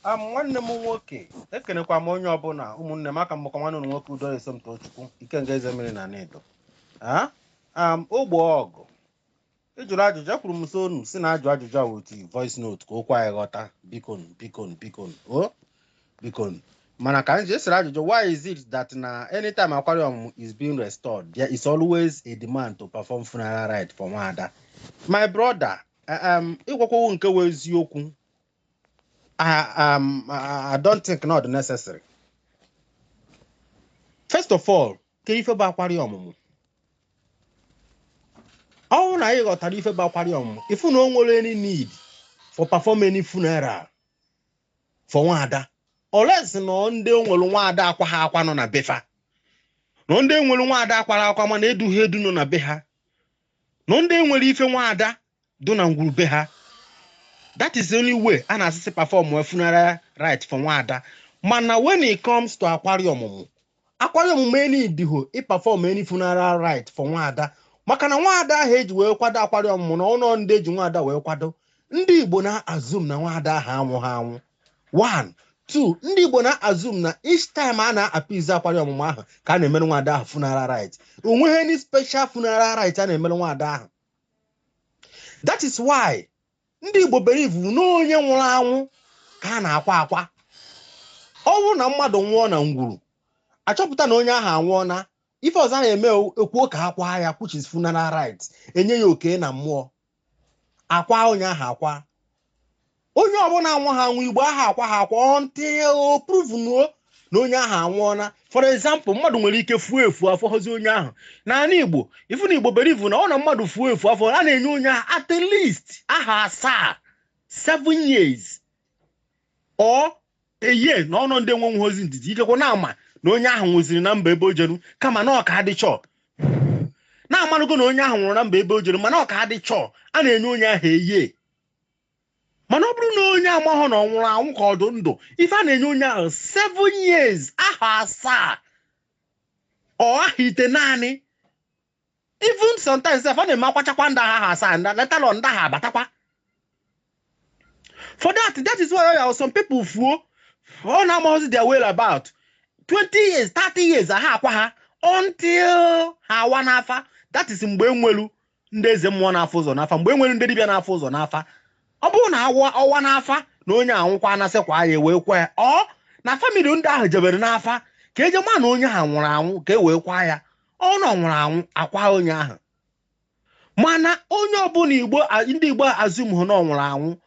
Nwanne m nwoke, ekenekwa m onye ọbụla. Ụmụnne m, aka m bụkwa nwanne unu nwoke, Udo Esomtochukwu Ikenga, eze mmiri na Nedo. Ogbo ọgụ ị jụrụ ajụjụ, ekwuru m so unu si na ajụ ajụjụ a with voice note ka okwu anyị ghọta. Bikon, bikon, bikon, o bikon. Mana ka anyị ji esere ajụjụ, why is it that na anytime akwari ọmụmụ is being restored, there is always a demand to perform funeral rite for nwada? My brother, ịgwakwawo nke wụ eziokwu, I don't think not necessary. First of all, ke ife bụ akwari ọmụmụ? Ọ bụrụ na anyị ghọtara ife bụ akwari ọmụmụ, ifu na o nwere any need for perform any funeral for nwada, unless na ndị nwere nwada akwa ha akwa nọ na befa, na ndị nwere nwada akwara akwa mana edughị edu nọ na be ha, na ndị nwere ife nwada dị na ngwuru be ha. That is the only way a na-asịsị perform a funeral rite for nwada. Mana when it comes to akwari ọmụmụ, akwari ọmụmụ any diho ị perform any funeral rite for nwada, maka na nwada ahụ eji wee kwado akwari ọmụmụ na ọnụ ndị eji nwada wee kwado, ndị Igbo na-assume na nwada ahụ anwụ ha anwụ. One, two, ndị Igbo na-assume na each time a na-appease akwari ọmụmụ ahụ ka a na-emere nwada ahụ funeral rite. Onweghị any special funeral rite a na-emere nwada ahụ. That is why ndị Igbo believe na onye nwụrụ anwụ ka a na-akwa akwa. Ọ bụrụ na mmadụ nwụọ na ngwuru, achọpụta na onye ahụ anwụọ, na ife ọzọ a na-eme, ekwuo ka akwa ya, which is funeral rite, enye ya oke na mmụọ, akwa onye ahụ akwa. Onye ọbụla anwụ ha anwụ, Igbo ahụ akwa ha akwa until prove nuo na onye ahụ anwụọna. For example, mmadụ nwere ike fuo efu afọ hozi onye ahụ n'ala Igbo. Ifu na Igbo believe na ọ na mmadụ fuo efu afọ, a na-enye onye ahụ at least aha 7, 7 years or a year, na ọnụ ndị nwe nweozi ndidi, ikekwe na-ama na onye ahụ nwụziri na mba ebe o jeru, kama na ọka adị chọọ na-amarụgo na onye ahụ nwụrụ na mba ebe o jeru, mana ọka adị chọọ, a na-enye onye ahụ eyie. Mana ọ bụrụ na onye amahụ na ọ nwụrụ anwụ ka ọ dị ndụ, ife a na-enye onye ahụ 7 years, aha 7 ọ aha 9. Even sometimes sef, a na-eme akwachakwa ndị aha 7 ndị later on ndị ahụ abatakwa. For that, that is why ya some people fuo, ọ na-amaghịzi their way about 20 years, 30 years, aha akwa ha until ha awa n'afa. That is mgbe enwelu ndị eze mmụọ na-afụ ụzọ n'afa, mgbe enwelu ndị dibịa na-afụ ụzọ n'afa. Ọ bụrụ na awa ọwa n'afa na onye anwụkwa, anasịkwa ya, wee kwa ya. Ọ na family ndị ahụ jebere n'afa ka eje ma na onye ahụ nwụrụ anwụ, ka e wee kwa ya. Ọ na ọ nwụrụ anwụ, akwa onye ahụ. Mana onye ọbụla Igbo, ndị Igbo assume hụ na ọ nwụrụ anwụ,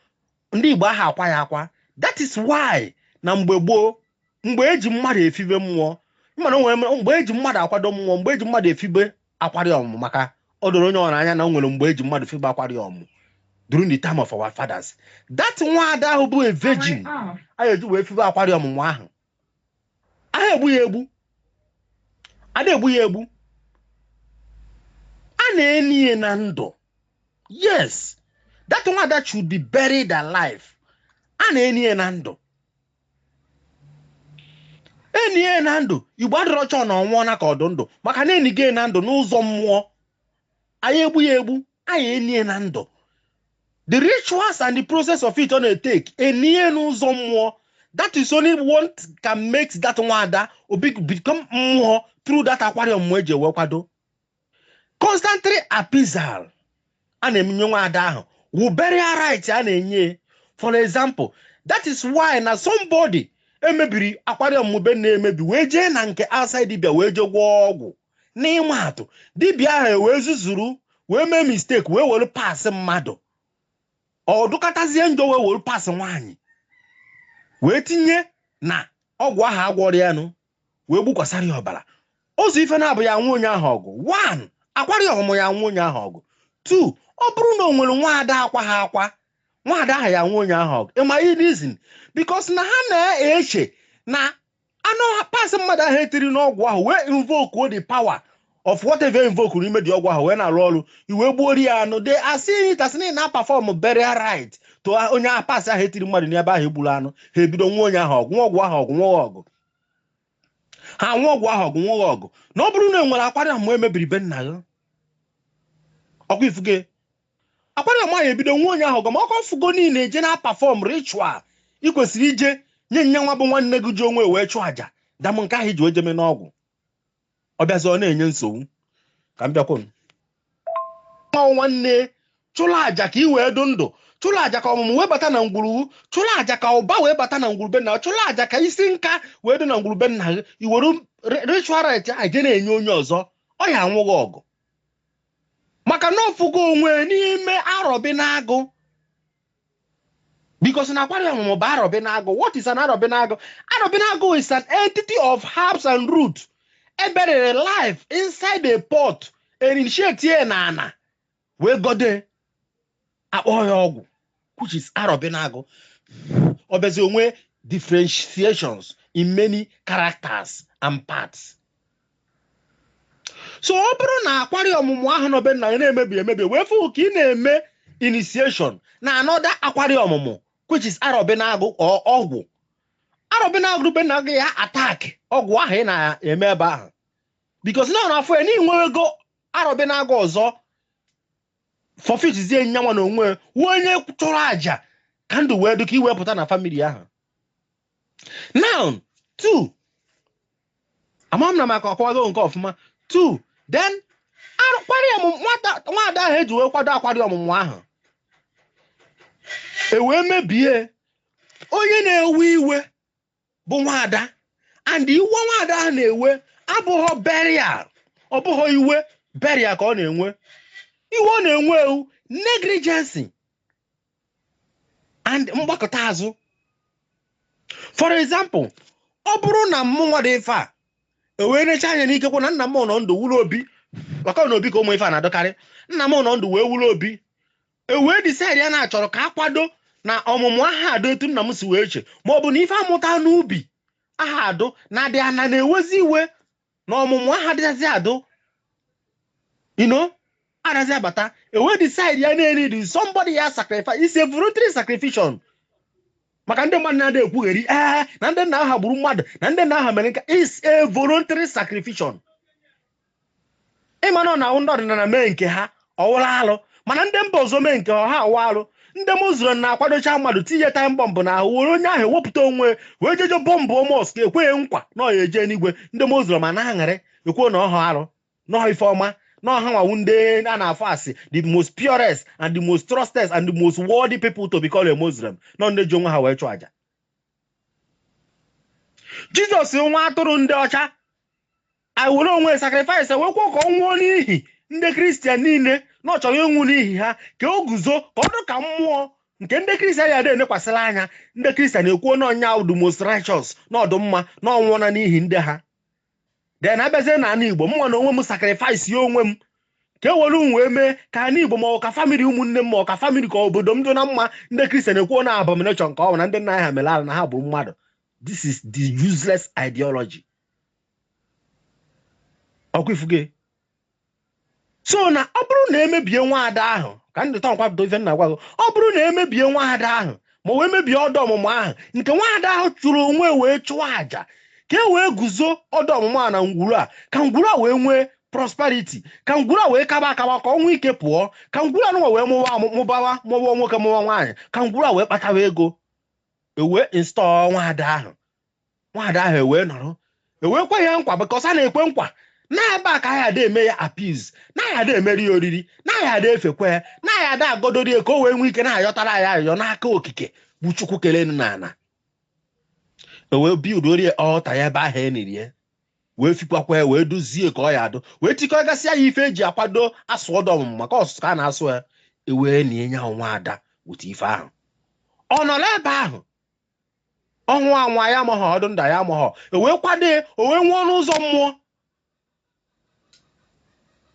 ndị Igbo ahụ akwa ya akwa. That is why na mgbe gboo, mgbe eji mmadụ efibe mmụọ, mana o nwere mgbe eji mmadụ akwado mmụọ, mgbe eji mmadụ efibe akwari ọmụmụ, maka o doro onye ọra anya na o nwere mgbe eji mmadụ fibe akwari ọmụmụ during the time of our fathers. That nwaada ahụ bụ a virgin a eji wee fibe akwari ọmụmụ ahụ, ahụ egbu ya egbu, a na-egbu ya egbu, a na-eni ya na ndụ. Yes, that nwaada should be buried alive. A na-eni ya na ndụ, eni ya na ndụ. Igbo adịrọ chọọ na ọnwụọ na ka ọ dị ndụ, maka na enigo ya na ndụ n'ụzọ mmụọ. Anyị egbu ya egbu, anyị enie na ndụ. The rituals and the process of it ọ na-etake enie n'ụzọ mmụọ, that is only one can make that nwada obi become mmụọ through that akwari ọmụmụ eji ewe kwado. Constantly appeasal a na-emenye nwada ahụ wụ burial right a na-enye. For example, that is why na somebody emebiri akwari ọmụmụ be na-emebi, wee jee na nke outside dibia wee jee gwọọ ọgwụ. N'ịma atụ, dibịa ahụ wee zuzuru wee mee mistake, wee were parts mmadụ, ọ dụkọtazie njọ, wee were parts nwaanyị wee tinye na ọgwụ ahụ agwọrọ ya nụ, wee gbukwasara ya ọbara. Ụzọ ife na-abụ ya nwa onye ahụ ọgụ. One, akwari ọmụmụ ya nwa onye ahụ ọgụ. Two, ọ bụrụ na o nwere nwaada akwa ha akwa, nwaada ahụ ya nwa onye ahụ ọgụ. Ịma ihe reason? Because na ha na-eche na anụ parts mmadụ ahụ etiri n'ọgwụ ahụ wee invoke the power of whatever invoke n'ime dị ọgwụ ahụ wee na-arụ ọrụ, iwee gbuori ya anụ. They are seeing it as na perform burial right to onye ahụ. Parts ahụ etiri mmadụ n'ebe ahụ egburu anụ, ha ebido nwa onye ahụ ọgụ, nwa ọgwụ ahụ ọgụ, nwa ọgụ ha, nwa ọgwụ ahụ ọgụ, nwa ọgụ. Na ọ bụrụ na e nwere akwari ọmụmụ emebiri be nna gị, ọkwa ifuge akwari ọmụmụ ahụ ebido nwa onye ahụ ọgụ, ma ọkọ fugo niile eje na perform ritual. Ị kwesịrị ije nye nye nwa bụ nwanne gị ji onwe wee chụọ àjà dam nke ahụ iji wee jeme n'ọgwụ. Ọ bịazi, ọ na-enye nsogbu. Ka m bịakwunu, nwa nwanne chụrụ àjà ka ị wee dụ ndụ, chụrụ àjà ka ọmụmụ wee bata na ngwurugwu, chụrụ àjà ka ụba wee bata na ngwurube nna, chụrụ àjà ka isi nka wee dị na ngwurube nna gị, i were ritual rite a je na-enye onye ọzọ, ọ ya anwụghị ọgụ, maka na ọfụgo onwe n'ime arọbi na-agụ, because na akwari ọmụmụ bụ arọbi na-agụ. What is an arọbi na-agụ? Arọbi na-agụ is an entity of herbs and root eberere life inside a pot, initiate ya na ana wee gode akpọ ya ọgwụ, which is arọbi na-agụ. Ọ bịazi onwe differentiations in many characters and parts. So ọ bụrụ na akwari ọmụmụ ahụ nọ be nna ya na-emebi emebi, wee fụ ka ị na-eme initiation na another akwari ọmụmụ, which is arọbi na-agụ or ọgwụ arọbi na-agụ be nna gị, ya attack ọgwụ ahụ ị na-eme ebe ahụ, because na ọ na-afụ ya na inwego arọbi na-agụ ọzọ, forfeitzie nyanwa na onwe wụ onye chụrụ àjà ka ndụ wee dị ka iwepụta na family ahụ. Now, two, ama m na maka ọkwago nke ọfụma. Two, then akwari ọmụmụ nwata nwaada ahụ eji wee kwado akwari ọmụmụ ahụ e wee mebie, onye na-ewe iwe bụ nwaada, and iwe nwaada ahụ na-ewe abụghọ burial, ọ bụghọ iwe burial ka ọ na-enwe. Iwe ọ na-enwe ewu negligence and mgbakọta azụ. For example, ọ bụrụ na mụ nwa dị ife a ewee necha anya n'ikekwe na nna m nọ ndụ wụrụ obi, maka na obi ka ụmụ ife a na-adọkarị, nna m nọ ndụ wee wụrụ obi, ewee decide ya na-achọrọ ka a kwado na ọmụmụ aha adụ etu nna m si wee che, ma ọ bụ na ife amụta n'ubi aha adụ na adị ana na-ewezi iwe na ọmụmụ aha dịzi adụ anaghị abata, ewee decide ya na-eri somebody ya sacrifice. Is a voluntary sacrifice, maka ndị mmadụ na-adị ekwugheri ee na ndị nna ha gburu mmadụ, na ndị nna ha mere nke. Is a voluntary sacrifice. Ịma na ọ na-awụ ndị ọdịnala mee nke ha, ọwụrụ alụ, mana ndị mba ọzọ mee nke ha, awụ alụ. Ndị Muslim na-akwadocha mmadụ tinye time bomb na ahụ, were onye ahụ ewepụta onwe wee jeje bọmbụ mosque, ekweghị nkwa na ọ ya eje n'igwe. Ndị Muslim a na-aṅarị ekwuo na ọha arụ n'ọha ife ọma na ọha nwawu ndị a na-afọ asị the most purest and the most trusted and the most worthy people to be called a Muslim, nọ ndị ji onwe ha wee chụọ aja. Jizọs, nwa atụrụ ndị ọcha, were onwe sacrifice wee kwuo ka ọ nwụọ n'ihi ndị Kristian niile, na ọ chọrọ ịnwụ n'ihi ha, ka o guzo ka ọ dị ka mmụọ nke ndị Kristian ya enekwasịrị anya. Ndị Kristian ekwuo na ọnya the most righteous, na ọdụmma na ọnwụọna n'ihi ndị ha. Then abịazie na ala Igbo, mụnwa na onwe m sacrifice ya onwe m ka e were m wee mee ka ala Igbo, ma ọ ka family ụmụnne m, ma ọ ka family, ka obodo m dị na mma. Ndị Kristian ekwuo na abomination ka ọ bụ na ndị nna anyị ha mere ala, na ha bụ mmadụ. This is the useless ideology. Ọkwa ifuge. So na ọ bụrụ na emebie nwaada ahụ, ka ndị tọ nkwapụta ife nna gwa gị, ọ bụrụ na emebie nwaada ahụ, ma wee mebie ọdọ ọmụmụ ahụ nke nwaada ahụ chụrụ onwe wee chụọ àjà ka e wee guzo ọdọ ọmụmụ a na ngwuru a, ka ngwuru a wee nwee prosperity, ka ngwuru a wee kaba akaba, ka ọnwụ ike pụọ, ka ngwuru a nụnwa wee mụwa mụbawa, mụwa nwoke, mụwa nwaanyị, ka ngwuru a wee kpatawa ego, ewee install nwaada ahụ, nwaada ahụ ewee nọrọ, ewee kwe ya nkwa, because a na-ekwe nkwa na ebe a ka anyị ada eme ya appease, na anyị ada emeri ya oriri, na anyị ada efekwa ya, na anyị ada agodori ya, ka o wee nwee ike na-ayọtara anyị ayọyọ n'aka okike bụ Chukwu kelenu na ana. Ewee build orie altar ya ebe ahụ e niri ya, wee fikwakwa ya, wee dozie ka ọ ya adụ, wee tikọgasịa ya ife eji akwado asụ ọdọ ọmụmụ, maka ọsụsụ ka a na-asụ ya, ewee nie ya nwa ada wute ife ahụ. Ọ nọrọ ebe ahụ ọnwụ anwa ya amaghọ ọdụ nda ya amaghọ, ewee kwado ya, o wee nwụọ n'ụzọ mmụọ,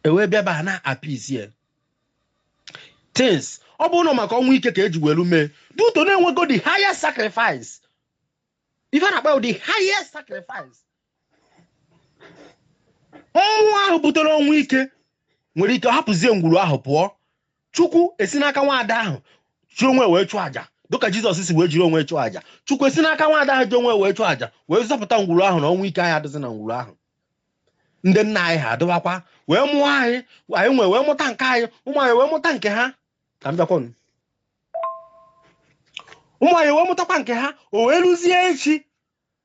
ewee bịaba na appease ya things. Ọ bụrụ na maka ọnwụ ike ka eji welu mee duto na-enwego the highest sacrifice, ife a na-akpọ the highest sacrifice, mmụọ ahụ butere ọnwụ ike nwere ike hapụzie ngwuru ahụ pụọ. Chukwu esi n'aka nwaada ahụ ji onwe wee chụọ àjà, dịka Jizọs si wee jiri onwe chụọ àjà. Chukwu esi n'aka nwaada ahụ ji onwe wee chụọ àjà, wee zọpụta ngwuru ahụ na ọnwụ ike anyị adịzi na ngwuru ahụ. Ndị nna anyị ha adịwakwa wee mụọ anyị, anyị nwee wee mụta nke anyị, ụmụ anyị wee mụta nke ha. Ka m bịakwanụ, Ụmụ anyị wee mụtakwa nke ha. O wee rụzie echi,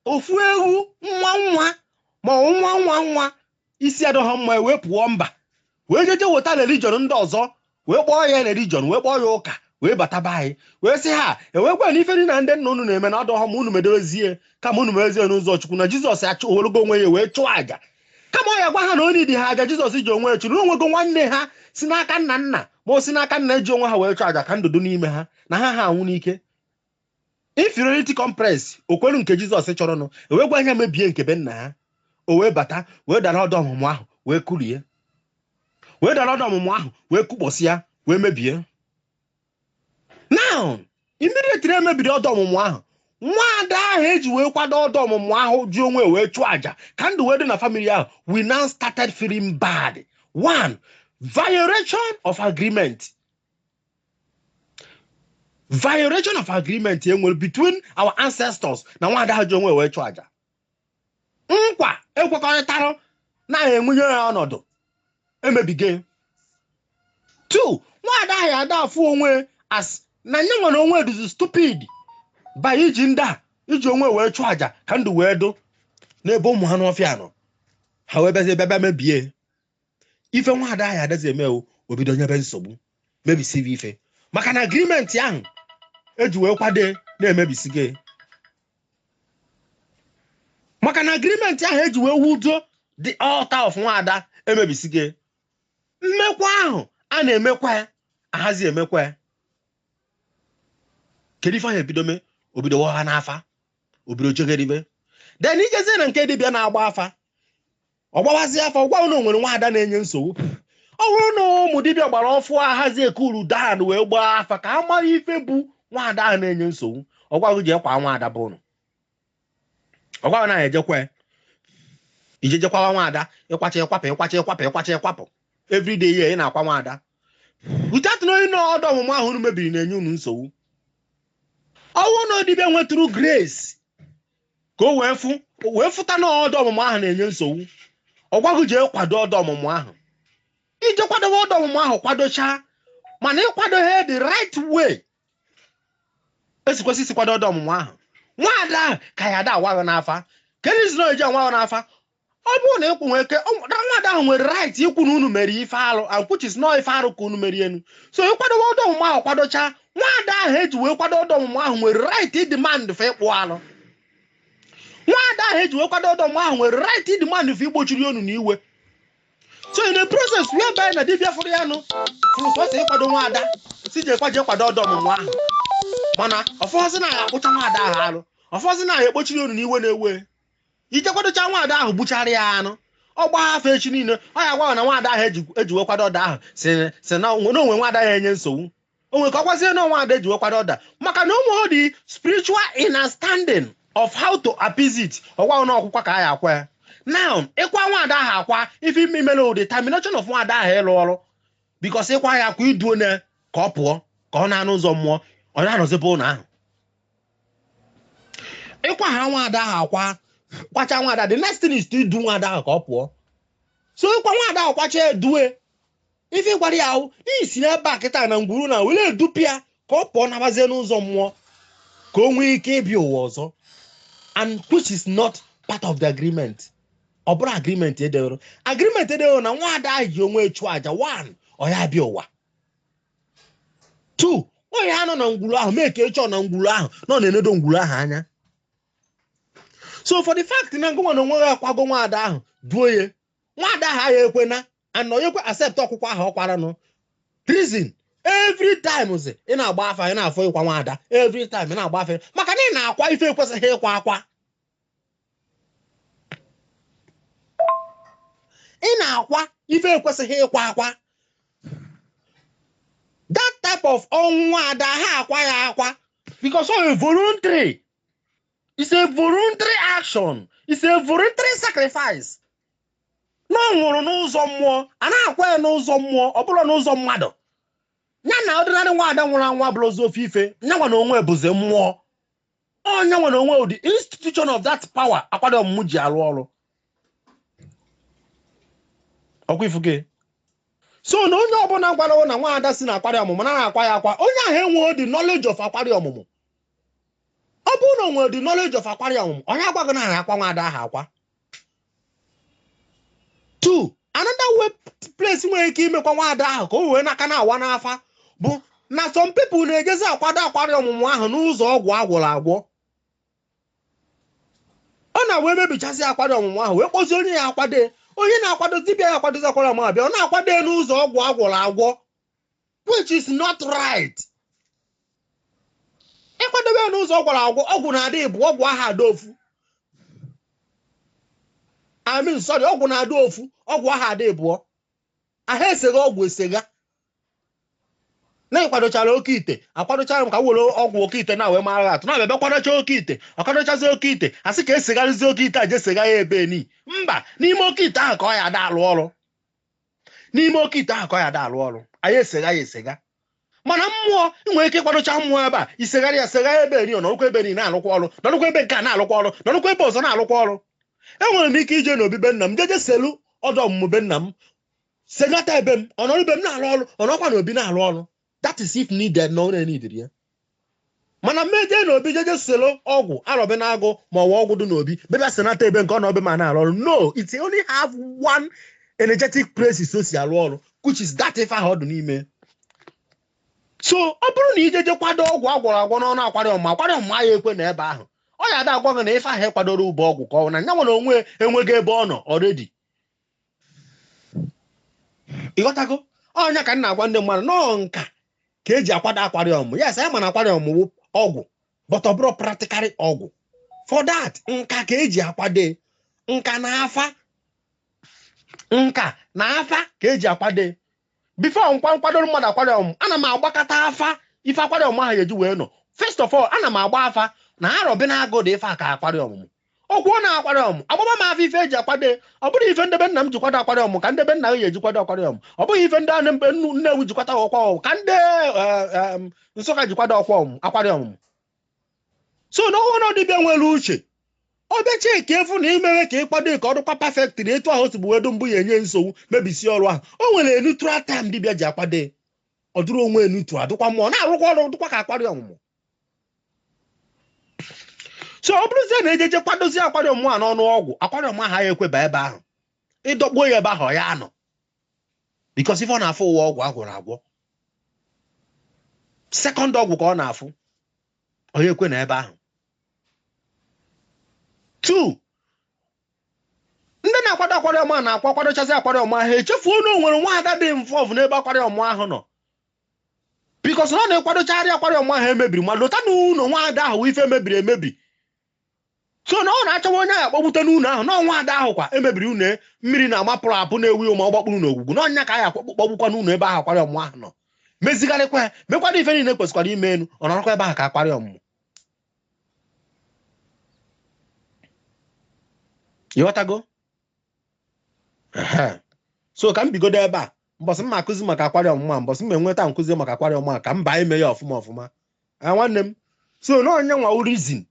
ofu ewu nwa nwa ma ọ nwa nwa nwa isi adọghọ mma wee pụọ mba, wee jeje weta religion ndị ọzọ, wee kpọọ ya religion, wee kpọọ ya ụka, wee bata be anyị, wee sị ha ewekwa na ife dị na ndị nna unu na-eme na ọdọghọ ma unu medozie, kama unu merezie n'ụzọ Chukwu na Jizọs achụwologo onwe ya wee chụọ àjà. Kama ọ ya gwa ha na onye dị ha àjà Jizọs ji onwe ya chụrụ onwego nwanne ha si n'aka nna nna ma o si n'aka nna eji onwe ha wee chụọ àjà ka ndụdụ n'ime ha na ha ha anwụ n'ike. Inferiority complex okwelu nke Jizọs chọrọnụ ewee gwa anya mebie nke be nna ha. O wee bata, wee dara ọdọ ọmụmụ ahụ, wee kurie, wee dara ọdọ ọmụmụ ahụ, wee kụkpọsịa, wee mebie. Now, immediately emebiri ọdọ ọmụmụ ahụ, nwaada ahụ eji wee kwado ọdọ ọmụmụ ahụ ji onwe wee chụọ àjà ka ndụ wee dị na family ahụ, we now started feeling bad. One, violation of agreement, violation of agreement e nwere between our ancestors na nwaada ahụ ji onwe wee chụọ àjà. Nkwa ekwekọrịtara na-enwenye ya ọnọdụ emebige. Two, nwaada ahụ ada afụ onwe as na nye nwere onwe duzi stupid by iji ndị a iji onwe wee chụọ àjà ka ndụ wee dụ n'ebe ụmụ ha n'ọfịa nọ. Ha wee bịazie bịa bịa mebie ife. Nwaada ahụ adazi eme o obido nyebe nsogbu, mebisibe ife, maka na agreement ahụ eji wee kwado na-emebisigo, maka na agreement ahụ eji wee wudo the altar of nwaada emebisigo. Mmekwa ahụ a na-emekwa ya ahazi emekwa ya. Kedu ife ahụ ebido mee? Obido wọha n'afa, obido jegeribe. Then ijezie na nke dibịa na-agba afa, ọ gbawazie afa, gwa unu nwere nwaada na-enye nsogbu. Ọ bụrụ na ụmụ dibịa gbara ọfụ ahazi ekuru dan wee gbaa afa ka a mara ife bụ nwaada ahụ na-enye nsogbu, ọ gwaghị jee kwa nwaada bụ ụnụ, ọ gwaghị na ejekwa ijejekwawa nwaada. Ịkwacha, ịkwapụ, ịkwacha, ịkwapụ, ịkwacha, ịkwapụ, everyday ya ị na-akwa nwaada without knowing na ọdụ ọmụmụ ahụ unu mebiri na-enye unu nsogbu. Ọnwụ na dibịa nwetụrụ grace ka o wee fụ, wee fụta na ọdụ ọmụmụ ahụ na-enye nsogbu, ọ gwaghị jee kwado ọdụ ọmụmụ ahụ. Ije kwadobe ọdụ ọmụmụ ahụ, kwadochaa, mana ịkwado ha the right way esikwesị isi kwado ọdụ ọmụmụ ahụ, nwaada ahụ ka ya ada awaghị n'afa. Kedu izi na eji anwaghị n'afa? Ọ bụrụ na ịkwụ nweke, nwaada ahụ nwere right ikwu na unu mere ife arụ, and which is not ife arụ ka unu merie enu. So ịkwadobe ọdụ ọmụmụ ahụ, kwadochaa, nwaada ahụ eji wee kwado ọdụ ọmụmụ ahụ nwere right demand for ịkpụ alụ. Nwaada ahụ eji wee kwado ọdụ ọmụmụ ahụ nwere right demand for igbochiri unu n'iwe. So in the process whereby na dibịa fụrụ ya nụ fụrụ sọsọ ịkwado nwaada si jekwa jee kwado ọdụ ọmụmụ ahụ, mana ọfọzi na ya akpụcha nwaada ahụ alụ, ọfọzi na ya ekpochiri unu n'iwe na-ewe. Ije kwadocha nwaada ahụ, gbuchara ya anụ, ọ gbaa afọ echi niile, ọ ya gwa na nwaada ahụ eji wee kwado ọda ahụ si na onwe nwaada ya enye nsogbu. O nwere ka ọ gwazie na nwaada eji wee kwado ọda, maka na ụmụ dị spiritual understanding of how to appease it. Ọgwa na ọkwụkwa ka a ya akwa ya. Now, ịkwa nwaada ahụ akwa, ife ime imere determination of nwaada ahụ ịlụ ọrụ, because ịkwa ya akwa, iduo na ka ọ pụọ, ka ọ na-anụ ụzọ mmụọ, ọ na-anọzibe ụlọ ahụ. Ịkwa ha nwaada ahụ akwa, kwacha nwaada, the next thing is to idu nwaada ahụ ka ọ pụọ. So ịkwa nwaada ahụ kwacha, edue ife gwara ya ahụ isi n'ebe a kịta na ngwuru na were edupịa ka ọ pụọ, nabazie n'ụzọ mmụọ ka o nwee ike ịbịa ụwa ọzọ, and which is not part of the agreement. Ọ bụrụ agreement edewere, agreement edewere na nwaada ahụ ji onwe chụọ aja, one, ọ ya bịa ụwa; two, onye ya nọ na ngwuru ahụ mee ka ịchọ na ngwuru ahụ nọ na-enedo ngwuru ahụ anya. So for the fact na ngụnwa na onwe ya akwago nwaada ahụ duo ya, nwaada ahụ agha ekwena anọ ekwe accept ọkwụkwọ ahụ ọ kwaranụ. Reason, every time zi ị na-agba afa, ị na-afọ ịkwa nwaada. Every time ị na-agba afa, maka na ị na-akwa ife ekwesịghị ịkwa akwa, ị na-akwa ife ekwesịghị ịkwa akwa. That type of ọnwụ nwaada ha akwa ya akwa because ọ voluntary, it's a voluntary action, it's a voluntary sacrifice na ọ nwụrụ n'ụzọ mmụọ. A na-akwa ya n'ụzọ mmụọ, ọ bụrụ n'ụzọ mmadụ ya na ọdịnarị nwaada nwụrụ anwụ abụrụ ozu ofe ife nyanwa na onwe bụzi mmụọ. Onye nwere onwe ụdị institution of that power akwado ọmụmụ ji arụ ọrụ ọkwa ifuge. So na onye ọbụla gwara na nwaada si na akwari ọmụmụ na na-akwa ya akwa, onye ahụ enweghị the knowledge of akwari ọmụmụ. Ọ bụrụ na o nwere the knowledge of akwari ọmụmụ, onye agwaghị na akwa nwaada ahụ akwa. Two, another way place nwere ike imekwa nwaada ahụ ka o wee n'aka na-awa n'afa bụ na some people na-ejezi akwado akwari ọmụmụ ahụ n'ụzọ ọgwụ agwọrọ agwọ. Ọ na wee mebichazi akwari ọmụmụ ahụ, wee kpọzie onye ya akwado, onye na-akwado dibịa ya akwadozi akwari ọmụmụ abịa, ọ na-akwado n'ụzọ ọgwụ agwọrọ agwọ, which is not right. Ịkwadobe ya n'ụzọ ọ gwọrọ agwọ, ọgwụ na-adị bụ ọgwụ ahụ ada ofu. I mean, sorry, ọgwụ na-adị ofu, ọgwụ ahụ adị bụọ ahụ esegha ọgwụ esegha. Na ịkwadochara oke ite, akwadochara m ka m were ọgwụ oke ite na wee mara atụ na-abịa bịa kwadocha oke ite, ọkwadochazi oke ite, asị ka esegharịzi oke ite a, je sega ya ebe ni mba. N'ime oke ite ahụ ka ọ ya ada alụ ọrụ, n'ime oke ite ahụ ka ọ ya ada alụ ọrụ. Anyị esega ya esega, mana mmụọ ị nwere ike ịkwadocha mmụọ ebe a, isegharị ya segha ebe ni, nọrụkwa ebe ni na-alụkwa ọrụ, nọrụkwa ebe nke a na-alụkwa ọrụ, nọrụkwa ebe ọzọ na-alụkwa ọrụ. Enwere m ike ije n'obi be nna m, jeje selu ọdụ ọmụmụ be nna m, segata ebe m, ọ nọrọ ebe m na-alụ ọrụ, ọ nọkwa n'obi na-alụ ọrụ. That is if needed na ọ na-enidiri ya. Mana mmeje n'obi jeje selu ọgwụ arọbi na-agụ ma ọ bụ ọgwụ dị n'obi bịa senata ebe nke ọ nọbe ma na-alụ ọrụ, no, it only have one energetic place so si alụ ọrụ, which is that ife ahụ ọ dị n'ime. So ọ bụrụ na ijeje kwado ọgwụ agwọrọ agwọ n'ọnụ akwari ọmụmụ, akwari ọmụmụ ya ekwe na ebe ahụ ọ ya ada agwa gị na ife ahụ ịkwadoro ụbọ ọgwụ ka ọ na nya nwere onwe enweghị ebe ọ nọ already. Ịghọtago? Ọnya ka m na-agwa ndị mmadụ nọọ nka ka eji akwado akwari ọmụmụ. Yes, anyị ma na akwari ọmụmụ ọgwụ, but ọ bụrụ practically ọgwụ. For that, nka ka eji akwado, nka na afa, nka na afa ka eji akwado. Before nkwa nkwadoro mmadụ akwari ọmụmụ, ana m agbakọta afa ife akwari ọmụmụ ahụ eji wee nọ. First of all, ana m agba afa na arọbi na-agụ dị ife a ka akwari ọmụmụ okwu ọ na-akwari ọmụmụ. Agbaba m afa ife eji akwado. Ọ bụrụ ife ndebe nna m ji kwado akwari ọmụmụ ka ndebe nna ya eji kwado akwari ọmụmụ, ọ bụghị ife ndị anụ mbe Nnewi ji kwado ọkwa ọmụmụ ka ndị Nsụka ji kwado ọkwa ọmụmụ akwari ọmụmụ. So na ọnwa na dibịa nwere uche ọbịa cheki efu na imewe ka ịkwado ka ọ dịkwa perfect na etu ahụ osigbu wedo mbụ ya enye nsogbu mebisie ọrụ ahụ. O nwere neutral time dibịa ji akwado, ọ dụrụ onwe neutral, dịkwa mmụọ na-arụkwa ọrụ, dịkwa ka akwari ọmụmụ. So ọ bụrụzie na ejeje kwadozie akwari ọmụmụ a n'ọnụ ọgwụ, akwari ọmụmụ ahụ ya ekweba ebe ahụ, ịdọkpuo ya ebe ahụ ọ ya anọ, because ife ọ na-afụ ụwa ọgwụ agwụrụ agwọ, second ọgwụ ka ọ na-afụ, ọ ya ekwe na ebe ahụ. Two, ndị na-akwado akwari ọmụ a na-akwa akwadochazi akwari ọmụ ahụ, echefuo na o nwere nwaada dị involve n'ebe akwari ọmụ ahụ nọ, because na ọ na-ekwadochagharị akwari ọmụ ahụ emebiri, ma lota na ụlọ nwaada ahụ ife mebiri emebi. So na ọ na-achọwa onye ahụ akpọgbute n'ụlọ ahụ na nwaada ahụ kwa emebiri ụlọ, mmiri na-amapụrụ apụ na-ewu ma ọ gbakpụrụ n'ogwugwu na ọnya ka anyị akpọgbukwa n'ụlọ ebe ahụ akwari ọmụ ahụ nọ, mezigharịkwa ya, mekwado ife niile kwesịkwara ime elu, ọ nọrọkwa ebe ahụ ka akwari ọmụmụ. Ịghọtago? So ka m bigodo ebe a, mbọsị m ma akụzi maka akwari ọmụmụ a, mbọsị m enweta nkụzi maka akwari ọmụmụ a ka m baa ime ya ọfụma ọfụma. Nwanne m, so na onye nwa reason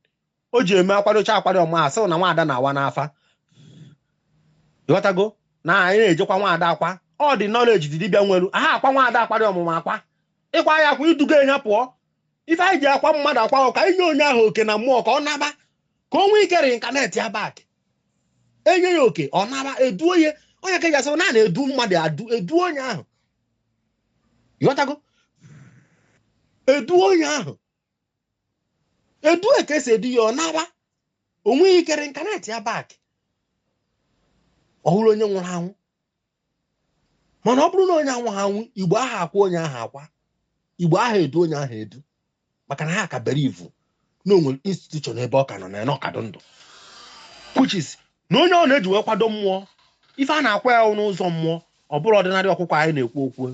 o ji eme akwadocha akwari ọmụmụ a, sị na nwaada na-awa n'afa. Ịghọtago? Na anyị na-ejekwa nwaada akwa, ọ dị knowledge dị dibịa nwere aha akwa nwaada akwari ọmụmụ akwa, ịkwa ya akwa iduga enya pụọ. Ife anyị ji akwa mmadụ akwa ka inye onye ahụ oke na mmụọ ka ọ naba, ka o nwee ike reincarnate ya back. Enye ya oke ọ naba, eduo ya onye ka eji asị na na-edu mmadụ adu, edu onye ahụ. Ịghọtago? Edu onye ahụ, edu ka esi edu ya, ọ naba, o nweghị ike reincarnate ya back, ọ hụrụ onye nwụrụ anwụ. Mana ọ bụrụ na onye anwụ anwụ, igbo ahụ akwa onye ahụ akwa, igbo ahụ edu onye ahụ edu, maka na ha ka bere ivu na onwere institution ebe ọ ka nọ na ọkadụ ndụ, which is na onye ọ na-eji wee kwado mmụọ ife a na-akwa ya n'ụzọ mmụọ, ọ bụrụ ọdịnarị ọkwụkwọ anyị na-ekwu okwu.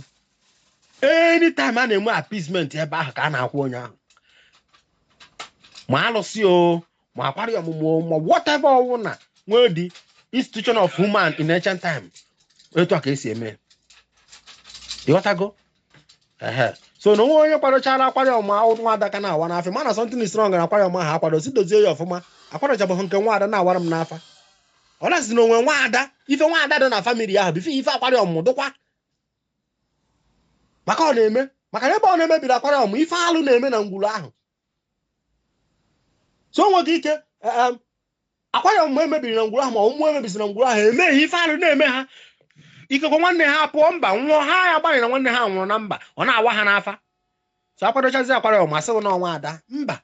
Anytime a na-enwe appeasement ebe ahụ ka a na-akwa onye ahụ, ma alụsị o, ma akwari ọmụmụ, ma whatever ọwụ na nwee dị institution of human in ancient time, etu a ka esi eme. Ịghọtago? Ehe. So na onwe onye kwadochara akwari ọmụmụ ahụ nwaada ka na-awa n'afọ, mana something is wrong na akwari ọmụmụ ahụ akwado, si dozie ya ọfụma. Akwadochabụghị nke nwaada na-awara m n'afa, ọ na-asị na onwe nwaada ife nwaada dị na family ahụ bife ife akwari ọmụmụ dụkwa, maka ọ na-eme, maka na ebe ọ na-emebiri akwari ọmụmụ ife alụ na-eme na ngwuru ahụ. So o nwere ike akwara ọmụmụ emebiri na ngwuru ahụ, ma ọmụmụ emebisi na ngwuru ahụ, emeghị ife arụ na-eme ha. Ikekwe nwanne ha pụọ mba, nwụọ, ha ya agbanyeghị na nwanne ha nwụrụ na mba, ọ na-awa ha n'afa. So akwadochazi akwara ọmụmụ, asịghị na ọnwa ada mba,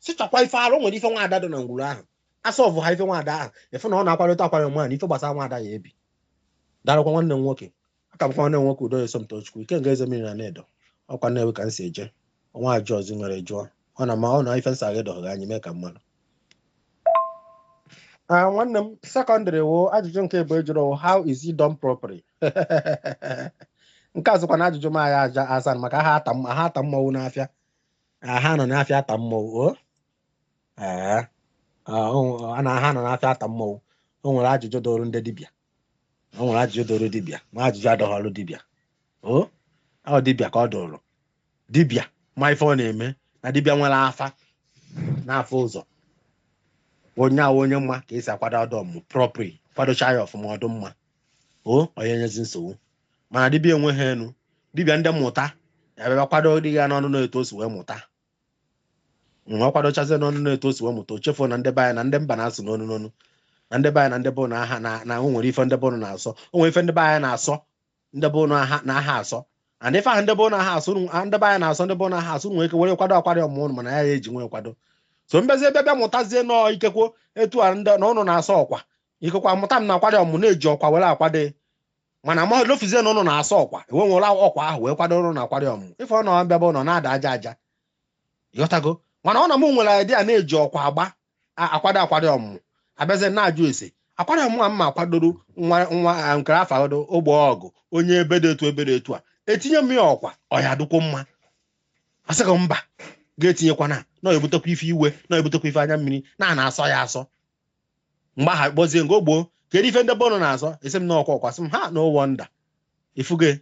si chọkwa ife arụ. O nwere ife nwa ada dị na ngwuru ahụ, asọvụ ha ife nwa ada ahụ, efu na ọ na-akwadote akwara ọmụmụ ahụ na ife gbasara nwa ada ya ebi. Darụkwa nwanne m nwoke. Aka bụkwa nwanne m nwoke Udo Esomtochukwu ike nga eze mmiri na Nedo ọkwa Nnewi ka m si eje. Ọnwa ajụ ọzọ nwere jụọ ọ na ma ọ na ife nsa gị dọghị anyị mee ka mmadụ. Ah, nwanne m, secondary wo ajụjụ nke bụ ejụrụ, how is it done properly? Nke a sịkwa na ajụjụ m agha aja asa maka ha ata ha ata mmọnwụ n'afịa. Ah, ha nọ n'afịa ata mmọnwụ o. Ee, a na ha nọ n'afịa ata mmọnwụ. O nwere ajụjụ doro ndị dibịa, o nwere ajụjụ doro dibịa, ma ajụjụ adọghọlụ dibịa. O ọ dibịa ka ọ dụrụ dibịa, ma ife ọ na-eme na dibịa nwere afa n'afọ ụzọ, onye ahụ onye mma ka esi akwado ọdụ ọmụmụ properly, kwadocha ya ọfụma, ọdụ mma, o onye nyezi nsogbu. Mana dibịa enweghị enu dibịa ndị mmụta ya bịa kwado dị ya n'ọnụ na-etu o si wee mụta nwa, kwadochazie n'ọnụ na-etu o si wee mụta, o chefuo na ndị be anyị na ndị mba na-asụ n'onu n'onu, na ndị be anyị na ndị bụ na aha na o nwere ife ndị bụ na-asọ, o nwere ife ndị be anyị na-asọ, ndị bụ na aha na aha asọ. And ife ahụ ndị bụ na aha asụ, ndị be anyị na-asọ, ndị bụ na aha asụ, nwere ike were kwado akwado ọmụmụ ụnụ, mana ya ya eji nwee kwado. So mbezi ebe bịa mụtazie nọọ ikekwo etu a ndị na ụnụ na-asọ ọkwa, ikekwa amụta m na akwado ọmụmụ na-eji ọkwa were akwado, mana ma lofizie na ụnụ na-asọ ọkwa, enwe nwere ọkwa ahụ wee kwado ụnụ na akwado ọmụmụ. Ife ọ nọ bịa bụ nọ na-ada aja aja, ịghọtago? Mana ọ na mụ nwere idea na-eji ọkwa agba akwado akwado ọmụmụ, abịazie na-ajụ ese akwado ọmụmụ a mma akwadoro nwa nwa nke afa ogbe ọgụ onye ebe dị etu, ebe dị etu a, etinye m ya ọkwa, ọ ya adịkwo mma. Asịghị mba, ga-etinyekwana na ebutekwa ife iwe, na ebutekwa ife anya mmiri na na-asọ ya asọ. Mgbe aha kpọzie ngo gboo, kedu ife ndị bọnụ na-asọ? Esi m na ọkwa ọkwa, sị m ha, no wonder ifuge.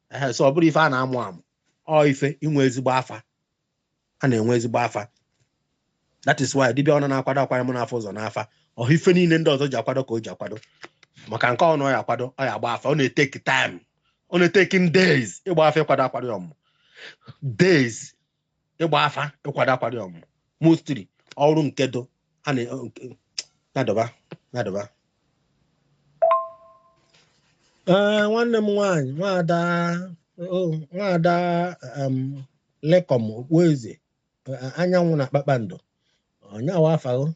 Ehe, so ọ bụrụ ife a na-amụ amụ, ọ ife inwe ezigbo afa, a na-enwe ezigbo afa. That is why dibịa ọnụ na-akwado akwara m n'afọ ụzọ n'afa ọha, ife niile ndị ọzọ ji akwado ka o ji akwado maka nke ọnụ ya akwado, ọ ya agba afa. Ọ na-eteki time, ọ na-eteki days ịgba afa ịkwado akwado ọmụmụ, days ịgba afa ịkwado akwado ọmụmụ. Mostly ọrụ nkedo a na-adọba na-adọba. Ee, nwanne m nwaanyị, nwaada, nwaada Lekom Okpueze Anyanwụ na Kpakpando, onyawa afago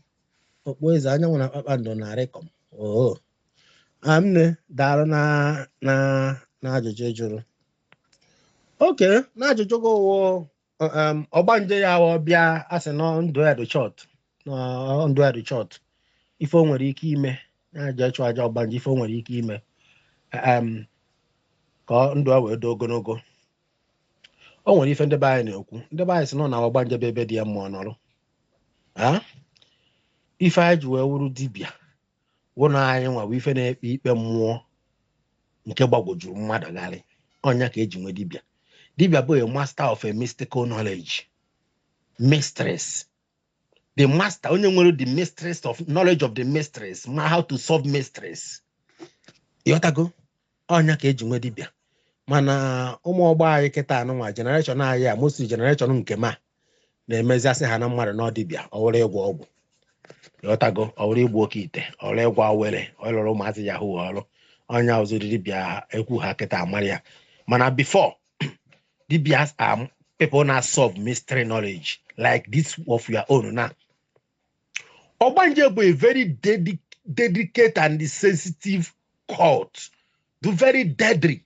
Okpueze Anyanwụ na Kpakpando na Rekom. Oo, nne, daalụ na ajụjụ ị jụrụ. Oke na ajụjụ gị wụ ọgbanje ya ọ bịa asị na ndụ ya dị short, na ndụ ya dị short, ife o nwere ike ime na-aja ịchụ aja ọgbanje, ife o nwere ike ime ka ndụ ya wee dị ogologo. O nwere ife ndị be anyị na-ekwu. Ndị be anyị sị nọ na ọgbanje bụ ebe dị ya mma nọrọ. Ife anyị ji wee wuru dibịa wụ na anyị nwa bụ ife na-ekpe ikpe mmụọ nke gbagwojuru mmadụ gharị ọnya ka eji nwee dibịa. Dibịa bụ a master of a mystical knowledge, mistress, the master, onye nwere the mistress of knowledge of the mysteries, ma how to solve mysteries, ịghọtago? Ọnya ka eji nwee dibịa. Mana ụmụ ọgbọ anyị kịta anụnwa, generation anyị a, mostly generation nke ma na-emezi asị ha na mmadụ na dibịa, ọ wụrụ ịgwọ ọgwụ, ịghọtago? Ọ wụrụ igbu oke ite, ọ wụrụ ịgwọ awere, ọ lụrụ ụmụazị yahoo ọrụ ọnya ọzọ. Dibịa ekwu ha kịta amara ya. Mana before, dibias are people na solve mystery knowledge like this of your own now. Ọgbanje bụ a very dedicate and sensitive cult, do very deadly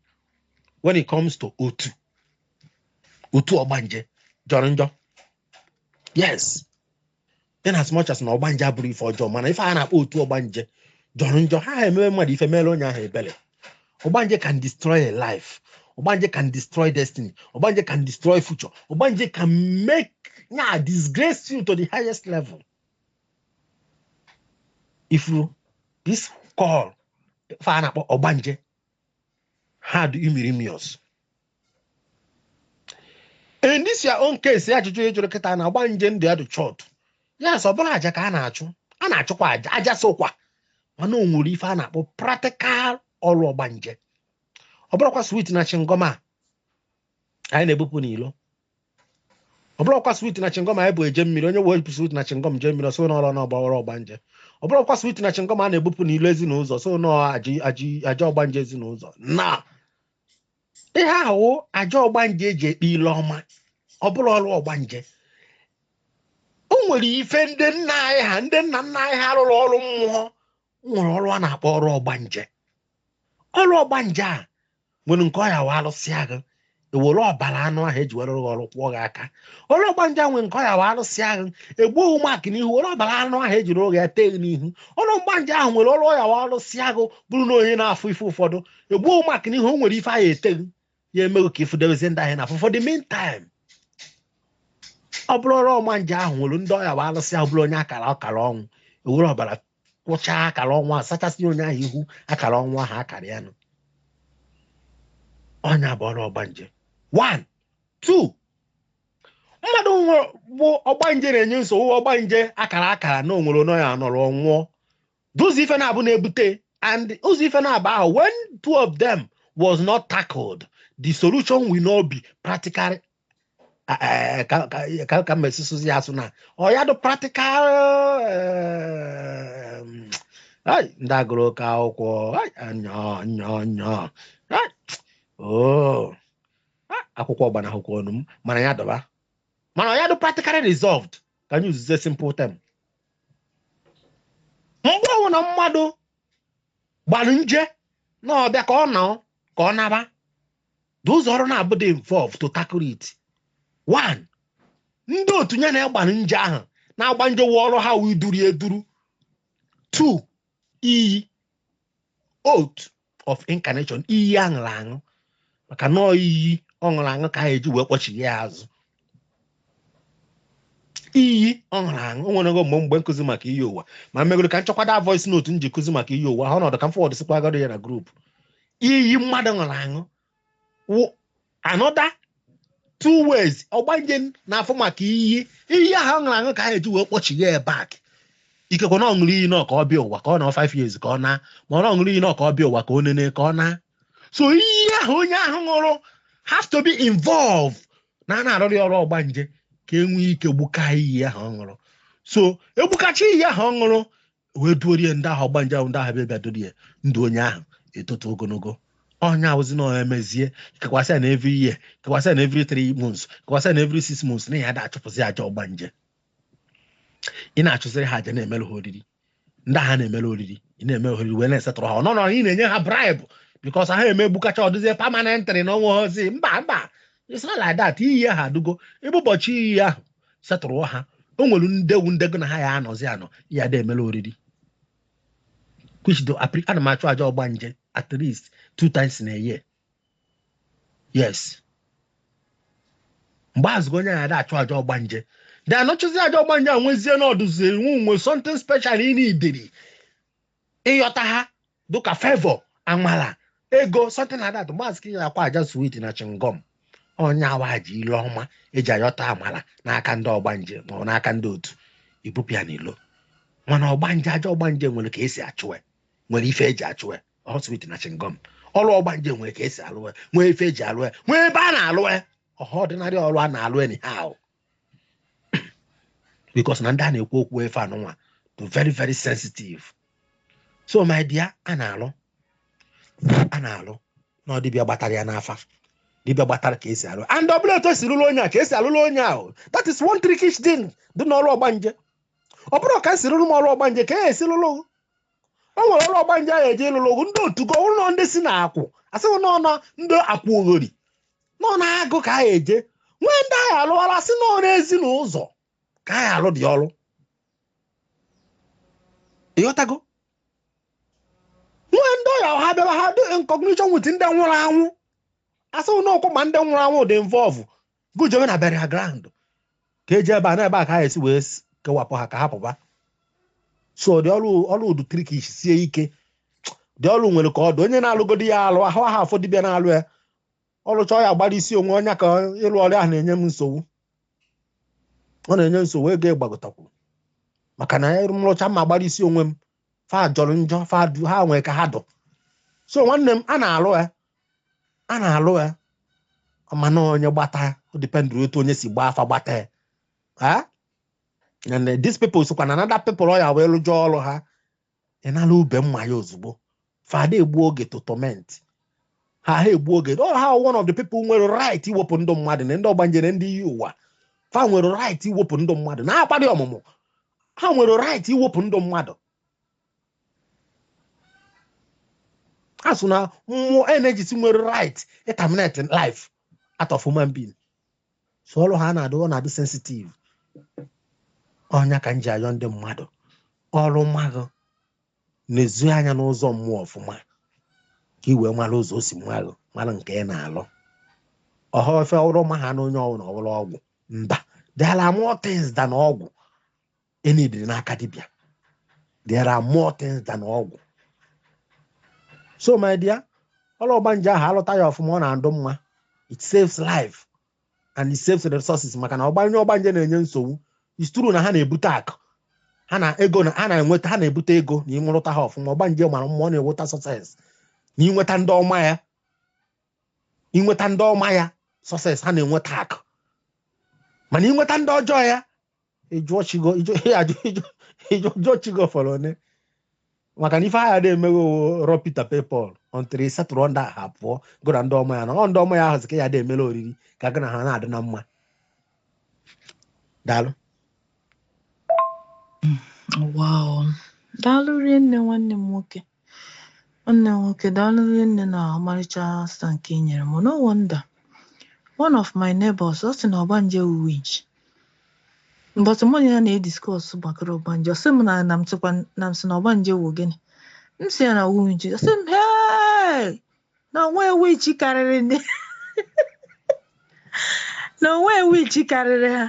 when it comes to otu otu ọgbanje jọrọ njọ. Yes, in as much as na ọgbanje abụrụ ife ọjọọ, mana ife a na-akpọ otu ọgbanje jọrọ njọ. Ha emewe mmadụ ife mere onye ahụ ebele. Ọgbanje can destroy a life. Ọgbanje can destroy destiny. Ọgbanje can destroy future. Ọgbanje can make ya disgrace you to the highest level. If you this call ife a na-akpọ ọgbanje, ha dị imirimios. In this your own case, ajụjụ ị jụrụ kịta na ọgbanje ndụ ya dị short, yes, ọ bụrụ aja ka a na-achụ, a na-achụkwa aja, aja sokwa, mana o nwere ife a na-akpọ practical ọrụ ọgbanje. Ọ bụrụkwa sweet na chewing gum a anyị na-ebupụ n'ilo. Ọ bụrụkwa sweet na chewing gum anyị bụ eje mmiri. Onye wee sweet na chewing gum jee mmiri, ọsọ n'ọrụ na ọgbawara ọgbanje. Ọ bụrụkwa sweet na chewing gum a na-ebupụ n'ilo ezinụzọ, so nọ aja ọgbanje ezinụzọ na ihe ahụ, aja ọgbanje eji ekpe ile ọma. Ọ bụrụ ọrụ ọgbanje, o nwere ife ndị nna anyị ha, ndị nna nna anyị ha rụrụ ọrụ mmụọ, nwere ọrụ a na-akpọ ọrụ ọgbanje. Ọrụ ọgbanje a nwere nke ọ ya wa alụsị agụ, ewere ọbara anụ ahụ eji were rụọ ọrụ kwụọ gị aka. Ọrụ ọgbanje a nwere nke ọ ya wa alụsị agụ, egbuo ụmụaka n'ihu, were ọbara anụ ahụ eji rụọ ya tee n'ihu. Ọrụ ọgbanje ahụ nwere ọrụ ya wa alụsị agụ, bụrụ na onye na-afụ ife ụfọdụ, egbuo ụmụaka n'ihu, o nwere ife ahụ eteghị ya, emeghị ka ifudebezie ndị ahụ na-afụ. For the meantime, ọ bụrụ ọrụ ọgbanje ahụ nwere ndị ọya wa alụsị ahụ, bụrụ onye akara ọkara ọnwụ, ewere ọbara kwụchaa akara ọnwụ ahụ, sachasị onye ahụ ihu, akara ọnwụ ahụ akara ya nụ. Ọnya bụ ọrụ ọgbanje. One, two, mmadụ bụ ọgbanje na-enye nsogbu, ọgbanje akara akara na onwere onye ya nọrọ nwụọ. Those ife na-abụ na-ebute, and ụzọ ife na-abụ ahụ, when two of them was not tackled, the solution will not be practical. Ka mesịsụzi ya asụ na ọ ya dị practical. Ai, ndị agụrụ oke akwụkwọ, ai, nyọ nyọ nyọ, ai, oh, akwụkwọ gbanahụkwa ọnụ m, mana ya dọba, mana ọ ya dị practically resolved. Ka anyị uzuze simple term, mgbe ọbụla na mmadụ gbara nje na ọbịa ka ọ nọ ka ọ naba, those ọrụ na-abụ dị involved to tackle it. One, ndị otu ya na-agbara nje ahụ na-agba nje wụ ọrụ ha wụ iduru eduru. Two, iyi, oath of incarnation, iyi aṅụrụ aṅụ, maka nọọ iyi ọ ṅụrụ aṅụ ka ha eji wee kpọchie ya azụ. Iyi ọ ṅụrụ aṅụ, o nwere ogo mgbe nkụzi maka iyi ụwa, ma megoro ka nchekwado voice note m ji kụzi maka iyi ụwa ha, ọnọdụ ka m forward sịkwa ya na group. Iyi mmadụ ṅụrụ aṅụ wụ another two ways ọgbanje na-afụ maka iyi. Iyi ahụ ọ ṅụrụ aṅụ ka ha eji wee kpọchie ya back. Ikekwe na ọ ṅụrụ iyi nọ ka ọ bịa ụwa, ka ọ nọ 5 years ka ọ na, ma ọ na ọ ṅụrụ iyi nọ ka ọ bịa ụwa, ka ọ nene ka ọ na. So iyi ahụ onye ahụ ṅụrụ have to be involved na a na-arụrụ ya ọrụ ọgbanje ka e nwee ike gbuka iyi ahụ ọ ṅụrụ. So egbukacha iyi ahụ ọ ṅụrụ, wee duorie ndị ahụ ọgbanje ahụ, ndị ahụ bịa dorie ndụ onye ahụ etoto ogologo. Onye awụzi na emezie kekwasị ya na every year, kekwasị ya na every 3 months, kekwasị ya na every 6 months, na ya ada achụpụzi aja ọgbanje. Ị na-achụziri ha aja, na-emelụ ha oriri, ndị agha na-emere oriri, ị na-eme oriri wee na-esetụrụ ha. Ọ nọ ị na-enye ha bribe because ha eme gbukacha, ọdịzie permanently na ọnwa ozi. Mba, mba, it's not like that. Iyi ahụ adụgo ebe ụbọchị iyi ahụ setụrụ ha, o nwere ndewu ndego na ha ya anọzi anọ ya da emere oriri, which do ana m achụ aja ọgbanje at least two times in a year. Yes, mgbe azụgo onye ya ada achụ aja ọgbanje, de anọchụzi aja ọgbanje a, nwezie n'ọdụzi nwe nwe something special ị na-idiri ịyọta ha dịka favor, amala, ego, something like that. Mgbe azụ ya akwa aja sweet na chewing gum, onye awa ji ile ọma eji ayọta amala n'aka ndị ọgbanje ma ọ n'aka ndị otu, ibupụ ya n'ilo. Mana ọgbanje, aja ọgbanje nwere ka esi achụ ya, nwere ife eji achụ ya. Ọ sweet na chewing gum. Ọrụ ọgbanje nwere ka esi alụ ya, nwee ife eji alụ ya, nwee ebe a na-alụ ya. Ọha ọdịnarị ọrụ a na-alụ anyhow, because na ndị a na-ekwu okwu efe anụnwa to very very sensitive. So my dear, a na-alụ, a na-alụ na ọ dibịa gbatara ya n'afa, dibịa gbatara ka esi alụ, and ọ bụla etu esi lụrụ onye a ka esi alụrụ onye ahụ. That is one trickish thing dị n'ọrụ ọgbanje. Ọ bụrụ ka esi lụrụ m ọrụ ọgbanje ka e esi lụrụ, o nwere ọrụ ọgbanje ahụ eje ịlụrụ ndị otu go ụlọ, ndị si na akwụ asịghị nọ na ndị akwụ oghori nọ na agụ ka a eje nwee ndị agha alụwara, sị nọ n'ezi na ụzọ ka agha alụ dị ọrụ. Ịghọtago? Nwee ndị ọya ha bịara, ha dị in cognition with ndị nwụrụ anwụ, asịghị n'ụkwụ ma ndị nwụrụ anwụ dị involve gujebe na burial ground ka eji ebe a na ebe a ka ha esi wee kewapụ ha ka ha pụba. So dị ọrụ, ọrụ udu trickish, sie ike dị ọrụ, nwere ka ọ dị onye na-alụgodi ya alụ ahụ ahụ afọ dibịa na-alụ ya ọrụ chọọ ya gbara isi onwe onye ka ịlụ ọrụ ahụ na-enye m nsogbu. Ọ na-enye nsogbu, ego ịgbagotakwu maka na m rụcha ma gbara isi onwe m, fa jọrọ njọ, fa du ha nwee ka ha dụ. So nwanne m, a na-alụ ya, a na-alụ ya. Mana onye gbata, o dependịrị otu onye si gbaa afa gbata ya. Ha, and these people sokwa na another people ọ ya wee lụjọ ọrụ ha. Ị nala ube mma ya ozugbo, fada egbu oge to torment ha, ha egbu oge. Ọ ha one of the people nwere right iwepụ ndụ mmadụ na ndị ọgbanje na ndị iyi ụwa. Fa nwere right iwepụ ndụ mmadụ na akwado ọmụmụ. Ha nwere right iwepụ ndụ mmadụ. Ha so na mmụọ energies nwere right terminate life out of human being. So ọrụ ha na-adị, ọ na-adị sensitive. Ọnya ka m ji ayọ ndị mmadụ, ọrụ mmadụ na-ezu anya n'ụzọ mmụọ ọfụma, ka i wee mara ụzọ o si mmadụ mara nke ị na-alụ. Ọha ofe ọrụ ma ha na onye ọbụla ọbụla ọgwụ mba. There are more things than ọgwụ enidiri n'aka dibịa. There are more things than ọgwụ. So my dear, ọrụ ọgbanje ahụ, alụta ya ọfụma, ọ na-adụ mma. It saves life and it saves resources, maka na ọgbanye ọgbanje na-enye nsogbu. It's true na ha na-ebute akụ, ha na ego na ha na-enweta, ha na-ebute ego na ịnwụrụta ha ọfụma. Ọgbanje mara mma, ọ na-enweta success na inweta ndị ọma ya, inweta ndị ọma ya success, ha na-enweta akụ. Mana inweta ndị ọjọọ ya, ịjụọ chigo, ịjụọ chigo fọrọ one, maka na ife agha na-emeghe rọ Peter pay Paul until ị setụrụ ndị ha pụọ gụ na ndị ọma ya, na ọ ndị ọma ya ahụ ka ya dị emere oriri, ka gị na ha na-adị na mma. Daalụ. Wow. Daalụ rinne, nwanne m nwoke. Nwanne m nwoke, daalụ rinne na ọmarịcha asa nke ị nyere m. No wonder. One of my neighbors, ọ sị na ọgbanje wu winch. Mbọsị mụ na ya na-ediscuss gbakọrọ ọgbanje, ọ sị m na m sịkwa na m sị na ọgbanje wụ gịnị? M sị ya na wu winch. Ọ sị m, hey! Na onwe winch karịrị ndị, na onwe winch karịrị ha.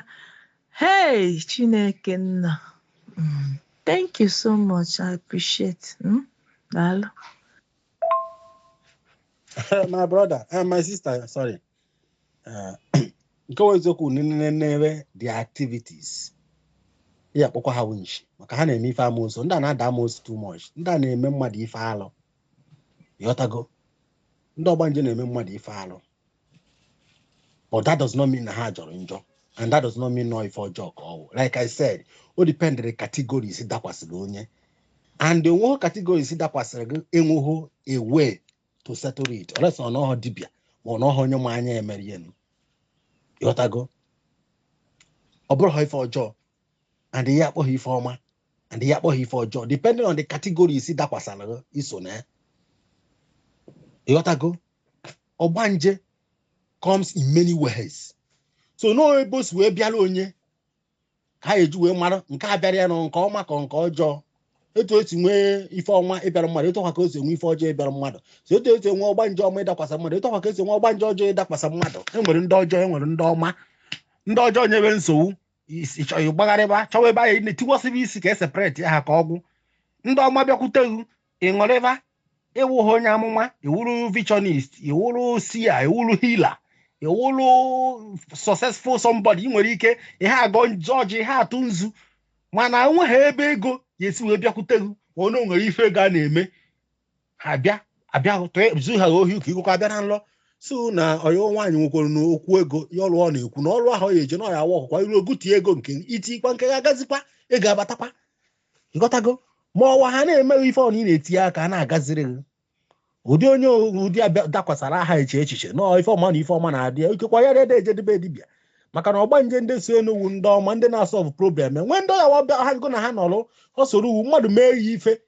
Hey, Chineke nna. Thank you so much. I appreciate. Daalụ. My brother, my sister, sorry. Nke wụ eziokwu, nene the activities ya akpọkwa ha winch, maka ha na-eme ife amoosu. Ndị a na-ada amoosu too much. Ndị a na-eme mmadụ ife alụ. Ịghọtago? Ndị ọgbanje na-eme mmadụ ife alụ, but that does not mean na ha jọrọ njọ, and that does not mean no ife ọjọọ ka ọ wụ. Like I said, o dependere categories dakwasịrị onye, and onweghị categories dakwasịrị gị enweghị a way to settle it, unless ọ nọghọ dibịa ma ọ nọghọ onye ma anya emere ihe. Ịghọtago? Ọ bụrụ ha ife ọjọọ, and ya akpọghị ife ọma, and ya akpọghị ife ọjọọ, depending on the categories dakwasara gị iso na ya. Ịghọtago? Ọgbanje comes in many ways, so no ebe o si wee bịara onye ka ha eji wee mara nke a bịara ya nọ nke ọma ka nke ọjọọ. Etu esi nwee ife ọma ịbịara mmadụ, etu ọkwa ka o si enwe ife ọjọọ ịbịara mmadụ. So etu esi enwe ọgbanje ọma ịdakwasa mmadụ, etu ọkwa ka esi enwe ọgbanje ọjọọ ịdakwasa mmadụ. Enwere ndị ọjọọ, enwere ndị ọma. Ndị ọjọọ nyebe nsogbu, isi chọọ ịgbagharịba, chọwa ebe anyị na-etiwasịba isi ka e separate ha ka ọgwụ. Ndị ọma bịakwute gị, ịṅụrịba, ịwụghị onye amụma, iwuru visionist, iwuru seer, iwuru healer, iwuru successful somebody. Ị nwere ike ihe agọ jọji, ihe atụ nzu, mana enweghị ebe ego ya esi wee bịakwute gị. Ma onye nwere ife ego a na-eme, ha bịa abịa zu ha ohi ka igokwa abịa na nlọ. So na ọyọ nwaanyị nwekwara n'okwu ego ya, ọrụ ọ na-ekwu na ọrụ ahụ ya eje na ọya awa ọkụkwa iru ogutie ego nke itikwa nke ya agazikwa, ego abatakwa. Ịghọtago? Ma ọwa ha na-emeghị ife ọ na ị na-etinye aka na-agaziri gị. Ụdị onye ụdị abịa dakwasara aha eche echiche nọọ ife ọma na ife ọma na-adị ya ikekwa ya rede ejedebe dibịa, maka na ọgbanje ndị so enugwu, ndị ọma, ndị na-asolve problem, enwe ndị ọya wabịa ha go na ha nọrọ ọ soro uwu mmadụ mee ya ife,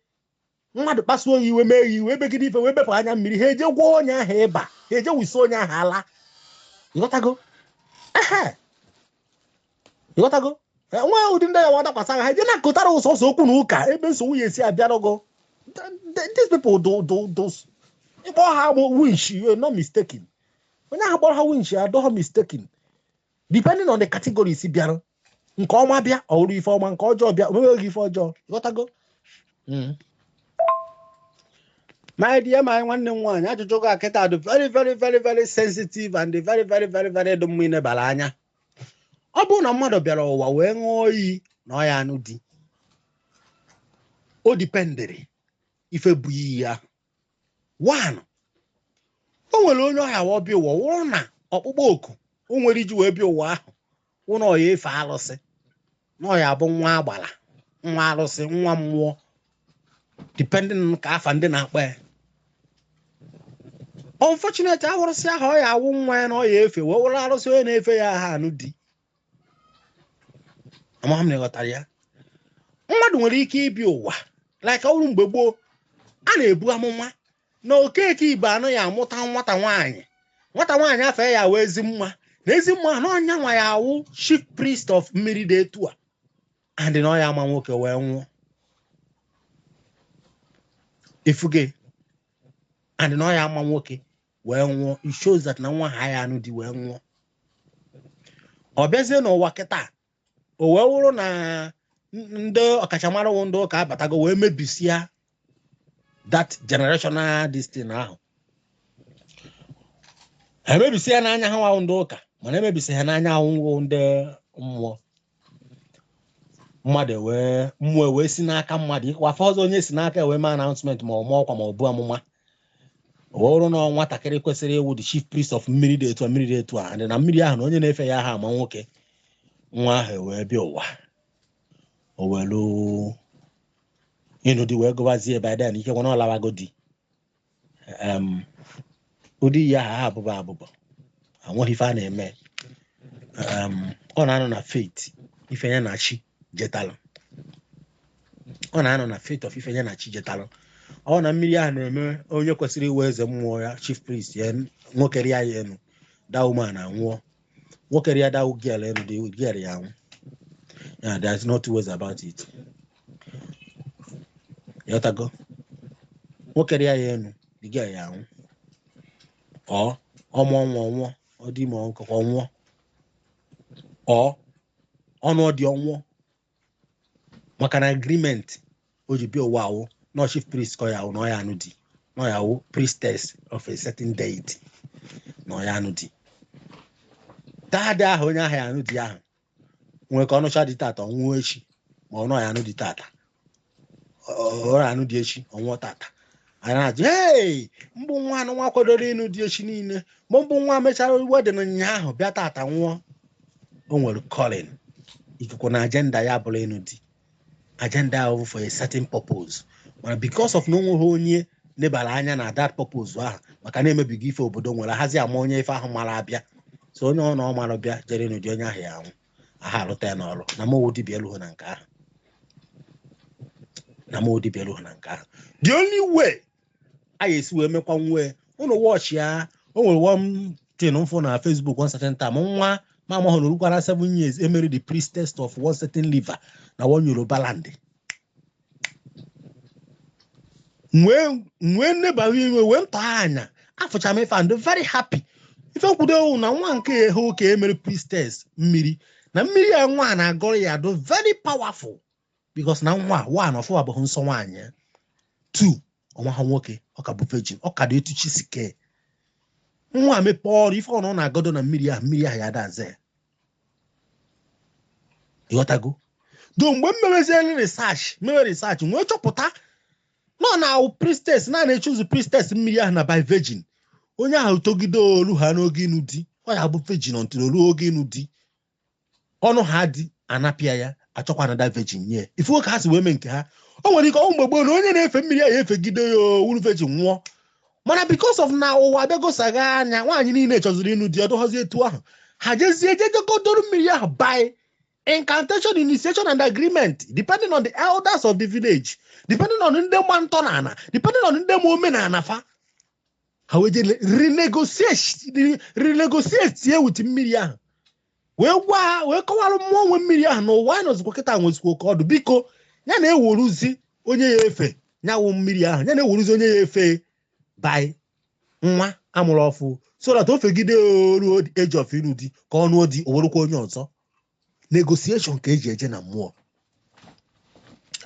mmadụ kpasuo ya iwe, mee ya iwe, begide ife wee bepụ anya mmiri, ha eje gwọọ onye ahụ ịba, ha eje wisi onye ahụ ala. Ịghọtago? Ehe, ịghọtago? Nwe ụdị ndị ya wa dakwasa ha eje na-akụtara ụsọsọ okwu na ụka ebe nsogbu ya esi abịarụgo. These people do ịkpọ ha winch, you are not mistaken. Onye ahụ kpọrọ ha winch adọghọ mistaken. Depending on the categories bịara, nke ọma bịa, ọ wụrụ ife ọma, nke ọjọọ bịa, omeweghị ife ọjọọ. Ịghọtago? My dear, my nwanne m nwaanyị, ajụjụ gị akịta dị very, very, very, very sensitive and very, very, very, very dị mma inebara anya. Ọ bụrụ na mmadụ bịara ụwa wee ṅụọ iyi na ọ ya anụ di, o dependịrị ife bụ iyi ya. One, o nwere onye ọhịa ọbịa ụwa wụrụ na Ọkpụkpọ oku o nwere iji wee bịa ụwa ahụ wụ na ọ ya efe alụsị, na ọ ya abụ nwa agbara, nwa alụsị, nwa mmụọ, depending ka afa ndị na-akpọ ya. Unfortunately, arụsị ahụ ọ ya awụ nwa ya na ọ ya efe wee wụrụ arụsị onye na-efe ya aha anụ di. Amaghị m na ịghọtara ya. Mmadụ nwere ike ịbịa ụwa like ọrụ mgbe gboo a na-ebu amụma na Okeke ibe anụ ya amụta nwata nwaanyị, nwata nwaanyị afọ ya wee ezi mma na ezi mma na ọnya nwa ya awụ chief priest of mmiri dị etu a, and na ọ ya ama nwoke wee nwụọ ifuge, and na ọ ya ama nwoke wee nwụọ. It shows that na nwa ha ya anụ di wee nwụọ. Ọ bịazie n'ụwa kịta, o wee wụrụ na ndị ọkachamara wụ ndị ụka abatago wee mebisia that generational this thing ahụ. Ha emebisia n'anya ha nwawụ ndị ụka, mana emebisi ha n'anya awụwụ ndị mmụọ. Mmadụ wee mmụọ wee si n'aka mmadụ ịkwa afọ ọzọ, onye si n'aka wee mee announcement, ma ọ mụọ ọkwa ma ọ bụ amụma, o wee wụrụ na nwatakịrị kwesịrị ịwụ the chief priest of mmiri dị etu a, mmiri dị etu a, and na mmiri ahụ na onye na-efe ya aha ama nwoke, nwa ahụ wee bịa ụwa, o welu ịnụ di wee gụbazie. By then ike nwana ọ lawago di. Ụdị iyi ahụ ha abụba abụba anweghị ife a na-eme. Ọ na-anọ na faith ife ya na chi jetalụ. Ọ na-anọ na faith of ife ya na chi jetalụ. Ọ na mmiri ahụ na-eme onye kwesịrị iwe eze mmụọ ya, chief priest ya, nwoke rịa ya enu, that woman anwụọ. Nwoke rịa that girl enu, the girl ya anwụ. Yeah, there's no two ways about it. Ịghọtago? Nwoke rịa ya enu, the girl ya anwụ. Ọ ọmụọ nwa, ọnwụọ. Ọ dị ime ọnkụkọ, ọnwụọ. Ọ ọnụ ọ dị ọnwụọ, maka na agreement o ji bịa ụwa awụ na chief priest ka ọ ya awụ, na ọ ya anụ di, na ọ ya awụ priestess of a certain deity, na ọ ya anụ di. Taadị ahụ onye ahụ ya anụ di ahụ nwee ka ọnụcha dị tata, ọnwụọ echi, ma ọ nọ ya anụ di tata, ọ anụ di echi, ọnwụọ tata. Anyị na-ajụ, hey, mbụ nwa anụ nwa kwadoro ịnụ di echi niile, ma mbụ nwa mechara wedding ụnyaahụ bịa tata nwụọ. O nwere calling, ikekwe na agenda ya bụrụ ịnụ di, agenda ahụ for a certain purpose, mana because of na onweghị onye lebara anya na that purpose ahụ, maka na emebigo ife obodo nwere hazi ama onye ife ahụ mara abịa. So onye ọ na ọ mara bịa jere ịnụ di, onye ahụ ya anwụ aha alụta ya n'ọrụ. Na mụ dibịa elughị na nke ahụ, na mụ dibịa elughị na nke ahụ. The only way a ga-esi wee mekwa nwe ụnụ watch ya, o nwere one thing mfụ na Facebook one certain time, nwa ma amahụ na orukwara 7 years emere the priestess of one certain river na one Yoruba land. Nwee nnebanye ime wee ntọ anya afụcha m ife and very happy. Ife nkwudo ewu na nwa nke ehe oke emere priestess mmiri na mmiri ya, nwa na-agọrọ ya do very powerful, because na nwa one ọfụ abụghị nsọ nwaanyị ya, two ọnwa ha nwoke, ọ ka bụ virgin, ọ ka dị etu chi si kee nwa mepee ọrụ ife ọ na ọ na-agọdo na mmiri ahụ, mmiri ahụ ya daze ya. Ịghọtago? Do mgbe m mewezielu research, mewe research, nwee chọpụta nọ na awụ priestess na na-echuzu priestess mmiri ahụ na by virgin. Onye ahụ togide olu ha n'oge ịnụ di, ọ ya bụ virgin until olu oge ịnụ di, ọnụ ha dị anapịa ya, achọkwa anada virgin nye ife ka ha si wee mee nke ha. O nwere ike ọ mgbe gboo na onye na-efe mmiri ahụ efegide ya owuru virgin nwụọ, mana because of na ụwa abịagosaghị anya, nwaanyị niile chọziri ịnụ di, ọdụghọzi etu ahụ, ha jezie jejegodoro mmiri ahụ by incantation, initiation and agreement, depending on the elders of the village, depending on ndị ma ntọ na ana, depending on ndị ma omenala fa. Ha wee je renegotiate ye with mmiri ahụ, wee gwa ha, wee kọwara mmụọ nwe mmiri ahụ na ụwa anyị nọzikwa kịta nwezikwa oke ọdụ, biko ya na-eweruzi onye ya efe nyawu mmiri ahụ, ya na-eweruzi onye ya efe by nwa amụrụ ọfụ, so that o fegide ruo age of ịnụ di, ka ọ nụọ di, o werukwa onye ọzọ. Negotiation ka eji eje na mmụọ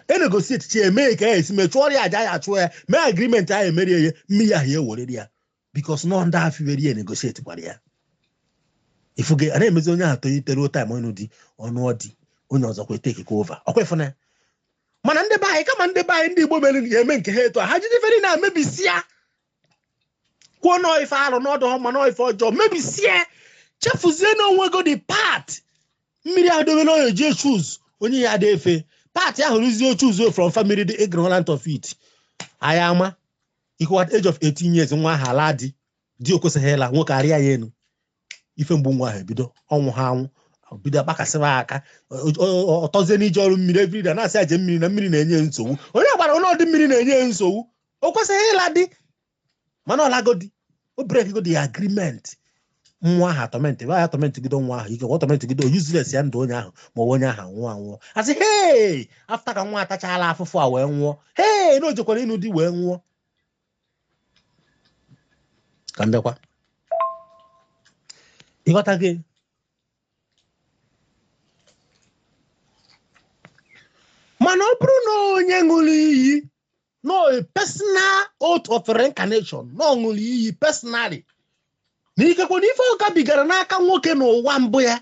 e negotiate chi eme ka ya esi mee, chụọrọ ya aja ya, achụọ ya, mee agreement ahụ, emerie ya, mmiri ahụ ya ewerere ya, because nọ ndị afọ iwere ya negotiate kwara ya. Ifuge a na-emezi onye ahụ tolitere time ọnụ di, ọnụọ di, onye ọzọ kwa take over. Ọkwa ịfụna ya? Mana ndị be anyị, kama ndị be anyị ndị Igbo mere ya eme nke ha etu a, ha jide fere na-emebisi ya. Kwuo nọọ ife alụ n'ọdụ ha ma nọọ ife ọjọọ mebisie, chefuzie na onwego the part mmiri ahụ dobere onye ji choose onye ya ada efe part ahụ rụzie choose from family, the ignorant of it. Anyị ama ike at age of 18 years, nwa ahụ ala di di o kwesịghị ịla. Nwoke arịa ya elu, ife mgbu nwa ahụ ebido, ọnwụ ha anwụ bido akpakasịba aka, ọtọzie n'ije ọrụ mmiri. Everyday na-asị aje mmiri na mmiri na-enye nsogbu. Onye gbara ọnọdụ mmiri na-enye nsogbu, o kwesịghị ịla di, mana ọlagodi, o break the agreement. Nwa ahụ atorment ebe ahụ atorment gido nwa ahụ ike, atorment gido useless ya ndụ onye ahụ, ma ọ bụ onye ahụ anwụọ anwụọ, asị hey, after ka nwa atachala afụfụ a wee nwụọ, hey, na o jekwara ịnụ di wee nwụọ. Ka m bịakwa ịghọta gị, mana ọ bụrụ na onye ṅụrụ iyi, no a personal oath of reincarnation, na ọ ṅụrụ iyi personally na ikekwe na ife ọ gabigara n'aka nwoke n'ụwa mbụ ya,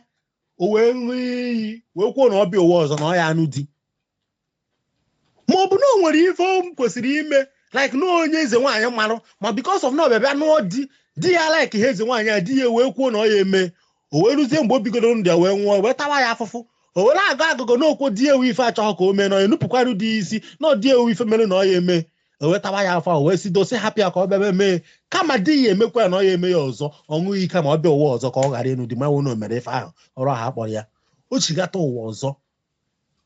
o wee ṅụọ iyi wee kwuo na ọ bịa ụwa ọzọ na ọ ya anụ di, ma ọ bụ na o nwere ife o kwesịrị ime, like na onye eze nwaanyị marụ, ma because of na ọ bịa nụọ di, di ya like ha eze nwaanyị a, di ya wee kwuo na ọ ya eme, o wee ruzie mgbe o bigoro ndụ ya wee nwụọ, wee tawa ya afụfụ, o were agụ agụgọ n'okwu di ewu ife achọghọ ka o mee na ọ enupụkwarụ di isi na ọ di ewu ife mere na ọ ya eme, o wee tawa ya afọ, o wee si dosi hapụ ya ka ọ bịa mee, kama di ya emekwa ya na ọ ya eme ya ọzọ, ọ ṅụghị ike ma ọ bịa ụwa ọzọ ka ọ ghara ịnụ di, ma wụ na o mere ife ahụ ọrụ ahụ akpọrọ ya, o chigata ụwa ọzọ,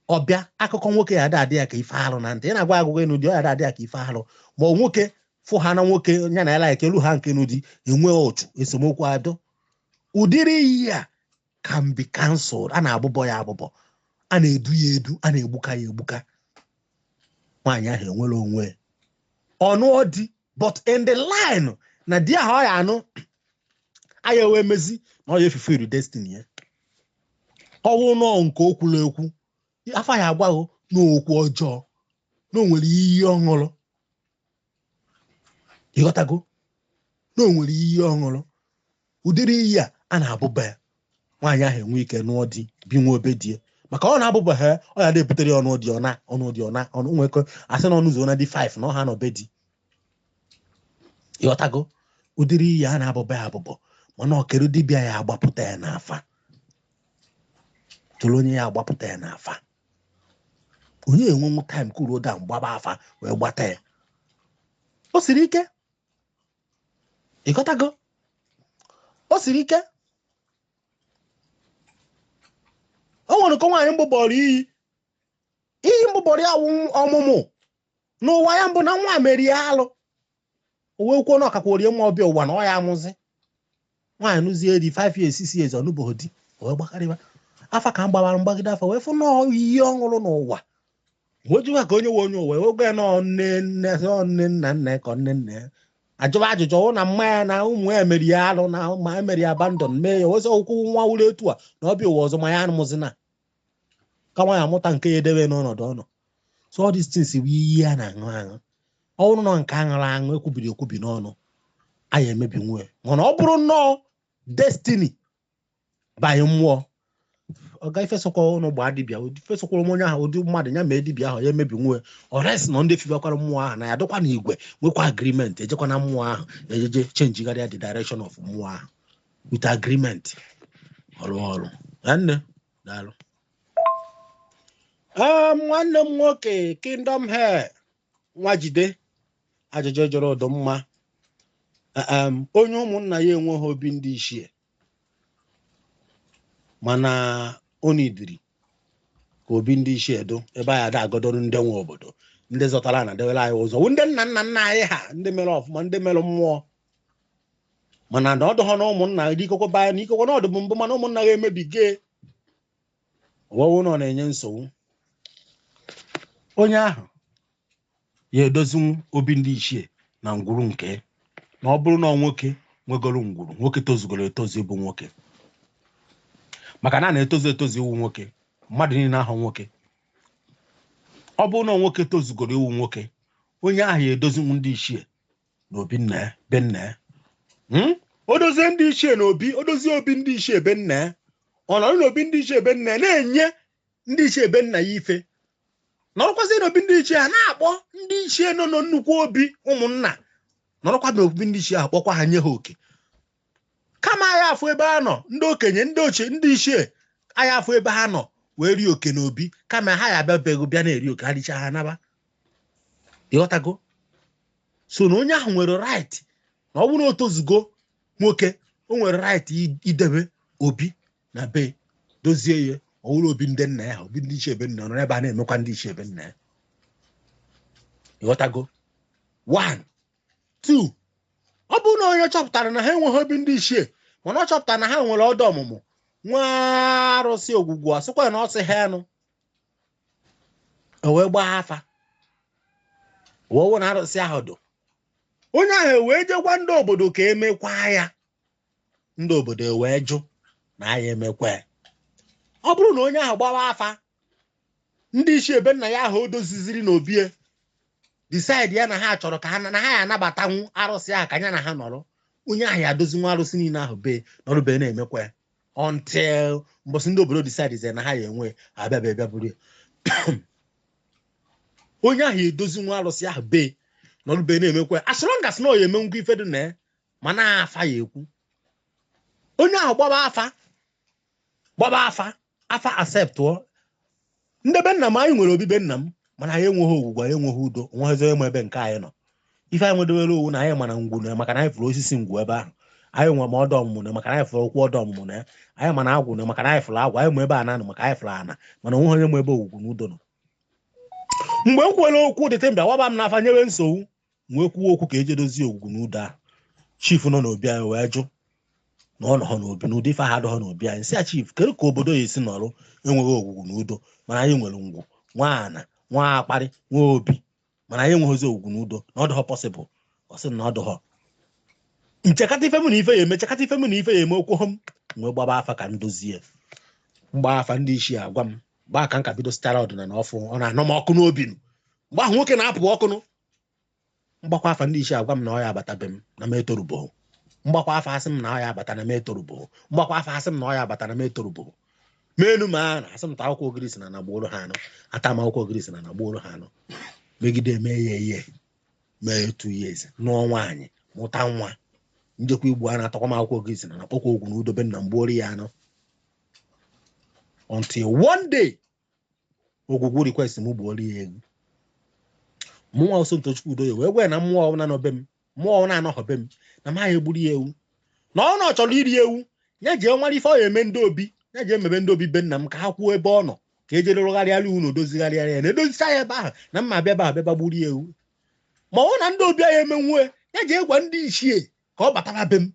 ọ bịa akụkọ nwoke ya ada adị ya ka ife arụ na ntị. Ị na-agwa agụgọ ịnụ di, ọ ya ada adị ya ka ife arụ, ma ọ nwoke fụ ha na nwoke ya na ya like elu ha nke nụ di, enwe otu esemokwu adọ. Ụdịrị iyi a can be cancelled. A na-abụbọ ya abụbọ, a na-edu ya edu, a na-egbuka ya egbuka. Nwaanyị ahụ enwere onwe ọnụọ di, but in the line na di ahụ ọ ya anụ aya wee mezi na ọ ya efufere destiny ya. Ọwụ nọọ nke o kwuru ekwu, afa ya agwaghị n'okwu ọjọọ na o nwere iyi ọṅụrụ, ịghọtago, na o nwere iyi ọṅụrụ. Ụdịrị iyi a a na-abụba ya, nwaanyị ahụ enwe ike nụọ di, bi nwa obe die, maka ọ na-abụba ha, ọ ya na-ebutere ya ọnụ dị ọna, ọnụ dị ọna, ọnụ nwekọ asị na ọnụ ụzọ na dị 5 na ọha nọ be di, ịghọtago. Ụdịrị iyi a na-abụba ya abụbọ, mana ọkere dibịa ya agbapụta ya n'afa, tụrụ onye ya agbapụta ya n'afa, onye enwenwu time kwuru da mgbaba afa wee gbata ya, o siri ike, ịghọtago, o siri ike. O nwere ka nwaanyị mbụbọrọ iyi, iyi mbụbọrọ ya wụ ọmụmụ n'ụwa ya mbụ na nwa merie alụ, o wee kwuo na ọkakwa orie nwa ọbịa ụwa na ọ ya amụzi nwaanyị nụzie di 5 years, 6 years, ọnụbụghị di, o wee gbakarịba afa ka m gbabara mgbagide afa wee fụ nọọ iyi ọṅụrụ n'ụwa, wee jụwa ka onye nwe onye ụwa, wee gwa ya nọọ nne nne nne nna nna ka nne nna ya ajụba ajụjụ ọwụ na mma ya na ụmụ ya emeri ya alụ na ma emeri ya abandon mee ya wezi ụkwụ nwa wụrụ etu a na ọbịa ụwa ọzọ ma ya anụmụzi na ka nwa ya amụta nke ya edebe n'ọnọdụ ọnọ. So all these things bụ iyi a na-aṅụ aṅụ. Ọ bụrụ na nke aṅụrụ aṅụ ekwubiri ekwubi n'ọnụ anyị emebi nwe, mana ọ bụrụ nnọọ destiny banye mmụọ ọga ifesokwa ụnụ gbaa dibịa ifesokwara m onye ahụ ụdị mmadụ ya mee dibịa ahụ ya emebi nwe ọres na ndị fibakwara mmụọ ahụ na ya dịkwa na igwe nwekwa agreement ejekwa na mmụọ ahụ ejeje chenjigharịa the direction of mmụọ ahụ with agreement ọrụ ọrụ nwanne. Daalụ. Nwanne m nwoke Kingdom Hair nwa jide ajụjụ jụrụ ụdụ mma. Onye ụmụnna ya enweghị obi ndị ichie, mana o nidiri ka obi ndị ichie do ebe anyị ada agodoro ndị nwe obodo, ndị zọtara na dewere anyị ụzọ wụ ndị nna nna nna anyị ha, ndị mere ọfụma, ndị mere mmụọ, mana na ọdụ ha na ụmụnna dị ikekwe baa na ikekwe na ọdụ bụ mbụ, mana ụmụnna ha emebige ọwụwụ na ọ na-enye nsogbu. Onye ahụ ya edozinwu obi ndị ichie na ngwuru nke na ọ bụrụ na ọ nwoke nwegoro ngwuru, nwoke tozugoro etozu ịbụ nwoke, maka na a na-etozu etozu iwu nwoke, mmadụ niile ahụ nwoke, ọ bụrụ na nwoke tozugoro iwu nwoke, onye ahụ ya edozinwu ndị ichie na obi nna ya be nna ya. O dozie ndị ichie na obi, o dozie obi ndị ichie be nna ya, ọ nọrọ n'obi ndị ichie be nna ya na-enye ndị ichie be nna ya ife, nọrọkwazie n'obi ndị ichie ha na-akpọ ndị ichie nọ na nnukwu obi ụmụnna Nọrọkwa n'obi ndị ichie ahụ, kpọkwa ha, nye ha oke. Kama anyị afụ ebe ha nọ, ndị okenye, ndị ochie, ndị ichie anyị afụ ebe ha nọ wee rie oke n'obi, kama ha ya abịa bego bịa na-eri oke ha, richa ha naba. Ịghọtago? So na onye ahụ nwere right, na ọ bụrụ na o tozugo nwoke, o nwere right idebe obi na be, dozie ya, ọ wụrụ obi ndị nna ya, obi ndị ichie ebe nna nọ ebe a na-emekwa ndị ichie ebe nna ya. Ịghọtago? One, two, ọ bụrụ na onye chọpụtara na ha enweghị obi ndị ichie, mana ọ chọpụtara na ha nwere ọdọ ọmụmụ, nwee arụsị ogwugwu, asịkwa na ọ sị ha enu, o wee gbaa afa, wee wụ na arụsị ahụ dụ, onye ahụ wee jekwa ndị obodo ka emekwa ya, ndị obodo wee jụ na ya emekwa ya. Ọ bụrụ na onye ahụ gbawa afa, ndị ichie ebe nna ya ahụ o doziziri n'obie decide ya na ha chọrọ ka ha na ha ya anabatanwu arụsị ahụ ka ya na ha nọrọ, onye ahụ ya adozi nwa arụsị niile ahụ be nọrọ be na-emekwa ya until mbọsị ndị obodo decide na ha ya enwe abịa bịa bịa buru ya. Onye ahụ edozi nwa arụsị ahụ be nọrọ be na-emekwa ya, as long as na ọ ya eme ngwa ife dị na ya, ma na afa ya ekwu. Onye ahụ gbaba afa, gbaba afa, afa acceptụọ. Ndị be nna m, anyị nwere obibe nna m, mana anyị enweghị ogwugwu, anyị enweghị udo, onweghịzi onye ma ebe nke anyị nọ. Ife anyị nwedewere owu na anyị mana ngwu na, maka na anyị fụrụ osisi ngwu ebe ahụ. Anyị nwe ma ọdọ ọmụmụ na, maka na anyị fụrụ ụkwụ ọdọ ọmụmụ na ya. Anyị mana agwụ na, maka na anyị fụrụ agwụ. Anyị ma ebe ana nọ, maka anyị fụrụ ana, mana onweghị onye ma ebe ogwugwu na udo nọ. Mgbe m kwuwere okwu dịte mbịa waba m n'afa nyewe nsogbu, wee kwuo okwu ka eje dozie ogwugwu na udo ahụ, chief nọ n'obi anyị wee jụ na ọ nọghọ n'obi na ụdị ife ahụ adọghọ n'obi anyị. Sị ya, "Chief, kedu ka obodo ya esi nọrọ enweghị ogwugwu na udo, mana anyị nwere ngwu, nwa ana, nwa akparị, nwa obi, mana anyị enweghịzi ogwugwu na udo, na ọ dịghọ possible?" Ọ sị na ọ dịghọ. Nchekata ife mụ na ife ya eme, chekata ife mụ na ife ya eme, okwu m wee gbaba afa ka m dozie. Mgba afa, ndị ichie agwa m gbaa ka m ka bido sitara ọdịnala ọfụ, ọ na-anọ m ọkụ n'obi m mgbe ahụ nwoke na-apụ ọkụ nụ. Mgbakwa afa, ndị ichie agwa m na ọ ya abata be m, na m etorubo. Mgbakwa afa, asị m na ọ ya abata, na m etorubo. Mgbakwa afa, asị m na ọ ya abata, na m etorubo. Menu ma na asị m ta akwụkwọ ogiri si na na gbuoro ha anụ, ata m akwụkwọ ogiri si na na gbuoro ha anụ, megide mee ya ihe mee 2 years, nụọ nwaanyị, mụta nwa, njekwa igbu a na-atakwa m akwụkwọ ogiri si na na kpọkwa ogwu na udobe nna m gbuoro ya anụ, until one day ogwugwu request m gbuoro ya egwu. Mụnwa Osontochukwu Udoye wee gwa ya na mmụọ ọbụla nọ be m, mmụọ ọbụla anọghọ be m, na m agha egburu ya ewu, na ọ na ọ chọrọ iri ewu ya jee nwara ife ọ ya eme ndị obi ya, jee mebe ndị obi be nna m ka ha kwuo ebe ọ nọ, ka ejere rụgharịara unu, dozigharịara ya, na edozicha ya ebe ahụ, na mma abịa ebe ahụ bịa gburu ya ewu. Ma ọ na ndị obi anyị emenwue ya, jee gwa ndị ichie ka ọ batara be m,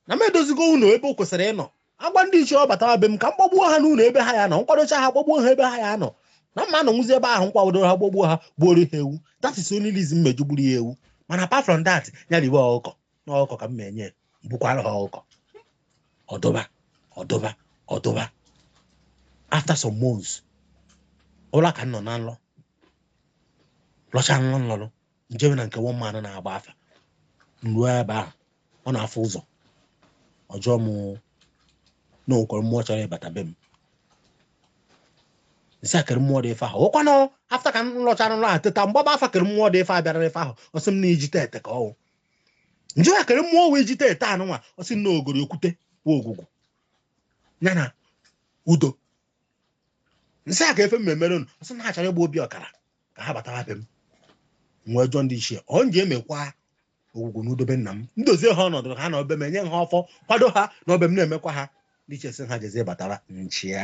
na m edozigo unu ebe o kwesịrị ịnọ. Agwa ndị ichie ọ batara be m ka m gbagbuo ha n'ụlọ ebe ha ya nọ, nkwadocha ha, gbagbuo ha ebe ha ya nọ, na mma anọnwụzi ebe ahụ, nkwadoro ha, gbagbuo ha, gbuoro ha ewu. That is only reason mmeju gburu ya ewu. Mana apart from that, ya riwe ọkụkọ na ọkụkọ ka m enye, bukwara ha ọkụkọ. Ọdụba ọdụba ọdụba, after some months, ụla ka m nọ na nlọ, lọcha nlọ nlọrọ njebe na nke one man na-agba afa. Nruo ebe ahụ, ọ na-afụ ụzọ ọjọọ m na onwekwara mmụọ chọrọ ịbata be m. Nsị akịrị mmụọ dị ife ahụ ụkwanụ. After ka m lọchara nlọ ahụ, teta, mgbaba afa kịrị mmụọ dị ife a bịara ife ahụ, ọ sị m na ijite ete ka ọwụ njụ ya kịrị mmụọ wee jite ete anụnwa. Ọ sị m na ogori okwute wụ ogwugwu ya na udo. Nsị a ka efe mmemmere unu. Ọ sị na ha chọrọ ịgba obi ọkara ka ha batara be m. Nwee jụọ ndị ichie ọ nji emekwa ogwugwu na udobe nna m, ndozie ha ọnọdụ ha na obe m, enye ha ọfọ, kwado ha na obe m, na-emekwa ha. Ndị ichie sị ha jezie batara nchịa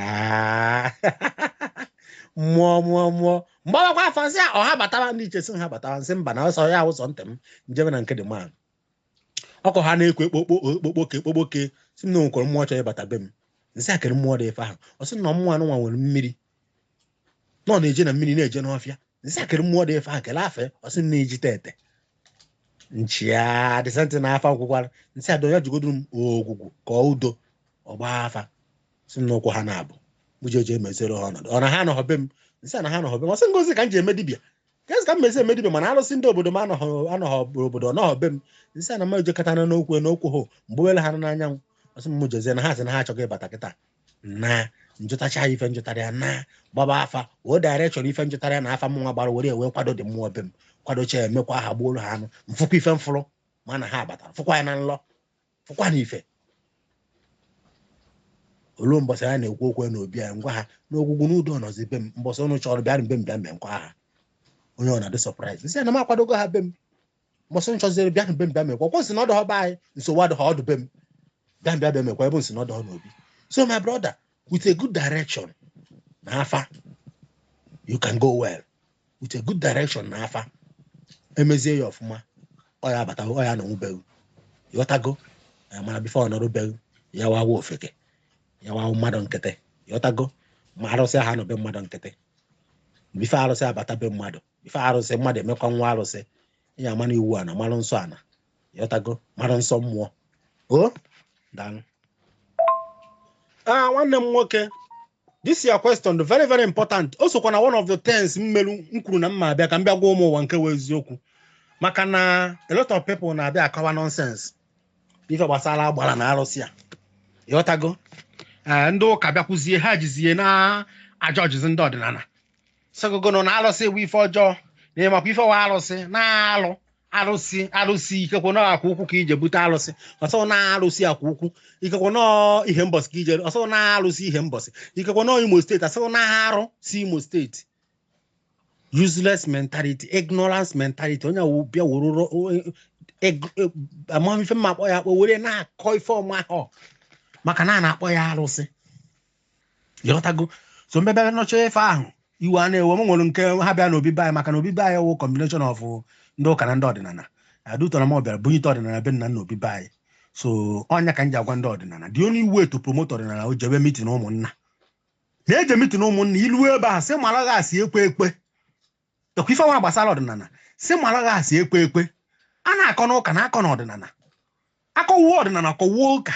mmụọ mmụọ mmụọ. Mgbawakwa afọ, nsị a ọha batara. Ndị ichie sị ha batara. Nsị mba, na ọsọ ya ụzọ ntị m njebe na nke dị man ọkọ ha na-ekwo ekpokpo ekpokpoke ekpokpoke, si m na onwekwara mmụọ chọrọ ịbata be m. Nsị akịrị mmụọ dị ife ahụ. Ọ sị na mmụọ anụnwa nwere mmiri nọ na-eje na mmiri na-eje n'ọfịa. Nsị akịrị mmụọ dị ife ahụ, kele afe. Ọ sị m na-eji tete nchịa dịsentị na afa nkwụkwara. Nsị adọ ya jigoduru m ogwugwu ka ọ udo ọgba afa, si m n'ụkwụ ha na-abụ mụ je meziere ha ọnọdụ. Ọ na ha anọghọ be m. Nsị a na ha anọghọ be m. Ọ sị ngozi ka m ji eme dibịa, kezi ka m mezi eme dibịa, mana arụsị ndị obodo m anọghọ anọghọ obodo ọnọghọ be m. Nsị a na m ejekọtana n'okwu n'okwu hụ mgbe wele ha n'anyanwụ. Ọ sị m mụ jezie, na ha sị na ha achọghị ịbata kịta na Njụtacha ya ife njụtara ya na gbaba afa wee direction ife njụtara ya na afa mụnwa gbara were wee kwado dị mmụọ be m, kwadocha ya, emekwa ha, gbuoro ha anụ, mfụkwa ife mfụrụ mana ha batara, fụkwa ya na nlọ, fụkwa na ife olu. Mbọsị ya na-ekwu okwu n'obi anyị, ngwa ha n'ogwugwu n'udo ọnọzi be m. Mbọsị ụnụ chọrọ bịa be m, bịa mee nkwa ha. Onye ọ na-adị surprise, nsị ya na m akwadogo ha be m. Mbọsị m chọziri bịa be m, bịa mekwa kwụsị na ọdụ be anyị, nsogbu adịghị, ọdụ be m, bịa bịa bịa mekwa ebe nsị na ọdụ n'obi. So my brother, with a good direction na afa, you can go well. With a good direction na afa, emezie ya ọfụma, ọ ya abata, ọ ya nọnwubeghị, ịghọtago? Mana before ọ nọrụbeghị ya, wawa ofeke, ya wawa mmadụ nkịtị, ịghọtago? Ma arụsị ha nọ be mmadụ nkịtị before arụsị abata be mmadụ, before arụsị mmadụ emekwa nwa arụsị ya, amara iwu ana, mara nsọ ana, ịghọtago? Mara nsọ mmụọ. O daalụ. Ah, nwanne m nwoke, this your question very very important. O sokwa na one of the things mmelu m kwuru na mma abịa ka m bịa gwa ụmụ ụwa nke wee eziokwu, maka na a lot of people na-abịa akọwa nonsense ife gbasara agbara na arụsị a, ịghọtago? Ee, ndị ụka bịakwuzie, ha jizie na aja ọjịzi ndị ọdịnala sịgogono na arụsị bụ ife ọjọọ, na ịmakwa ife wa arụsị na-alụ arụsị arụsị, ikekwe na akwa ukwu ka ije bute arụsị ọsọ, na arụsị akwa ukwu, ikekwe na ihe mbọsị ka ije ọsọ, na arụsị ihe mbọsị, ikekwe na Imo Steeti asọ, na arụ si Imo Steeti. Useless mentality, ignorance mentality. Onye awụ bịa were amamife mma akpọ ya akpọ were na-akọ ife ọma ahụ maka na a na-akpọ ya arụsị, ịghọtago? So mbebe nọcha ife ahụ, iwe a na-ewe m. Nwere nke ha bịa n'obi be anyị, maka na obi be anyị wụ combination of ndị ụka na ndị ọdịnala. Adutara m bịara bunyite ọdịnala be nna nna obi be anyị. So ọnya ka m ji agwa ndị ọdịnala, the only way to promote ọdịnala o jebe meeting ụmụnna, na-eje meeting ụmụnna. Ilu ebe ahụ sị mara gha asị ekwe ekwe ekwe ife nwa gbasara ọdịnala, sị mara gha asị ekwe ekwe. A na-akọ n'ụka na akọ n'ọdịnala, akọwuo ọdịnala, kọwuo ụka.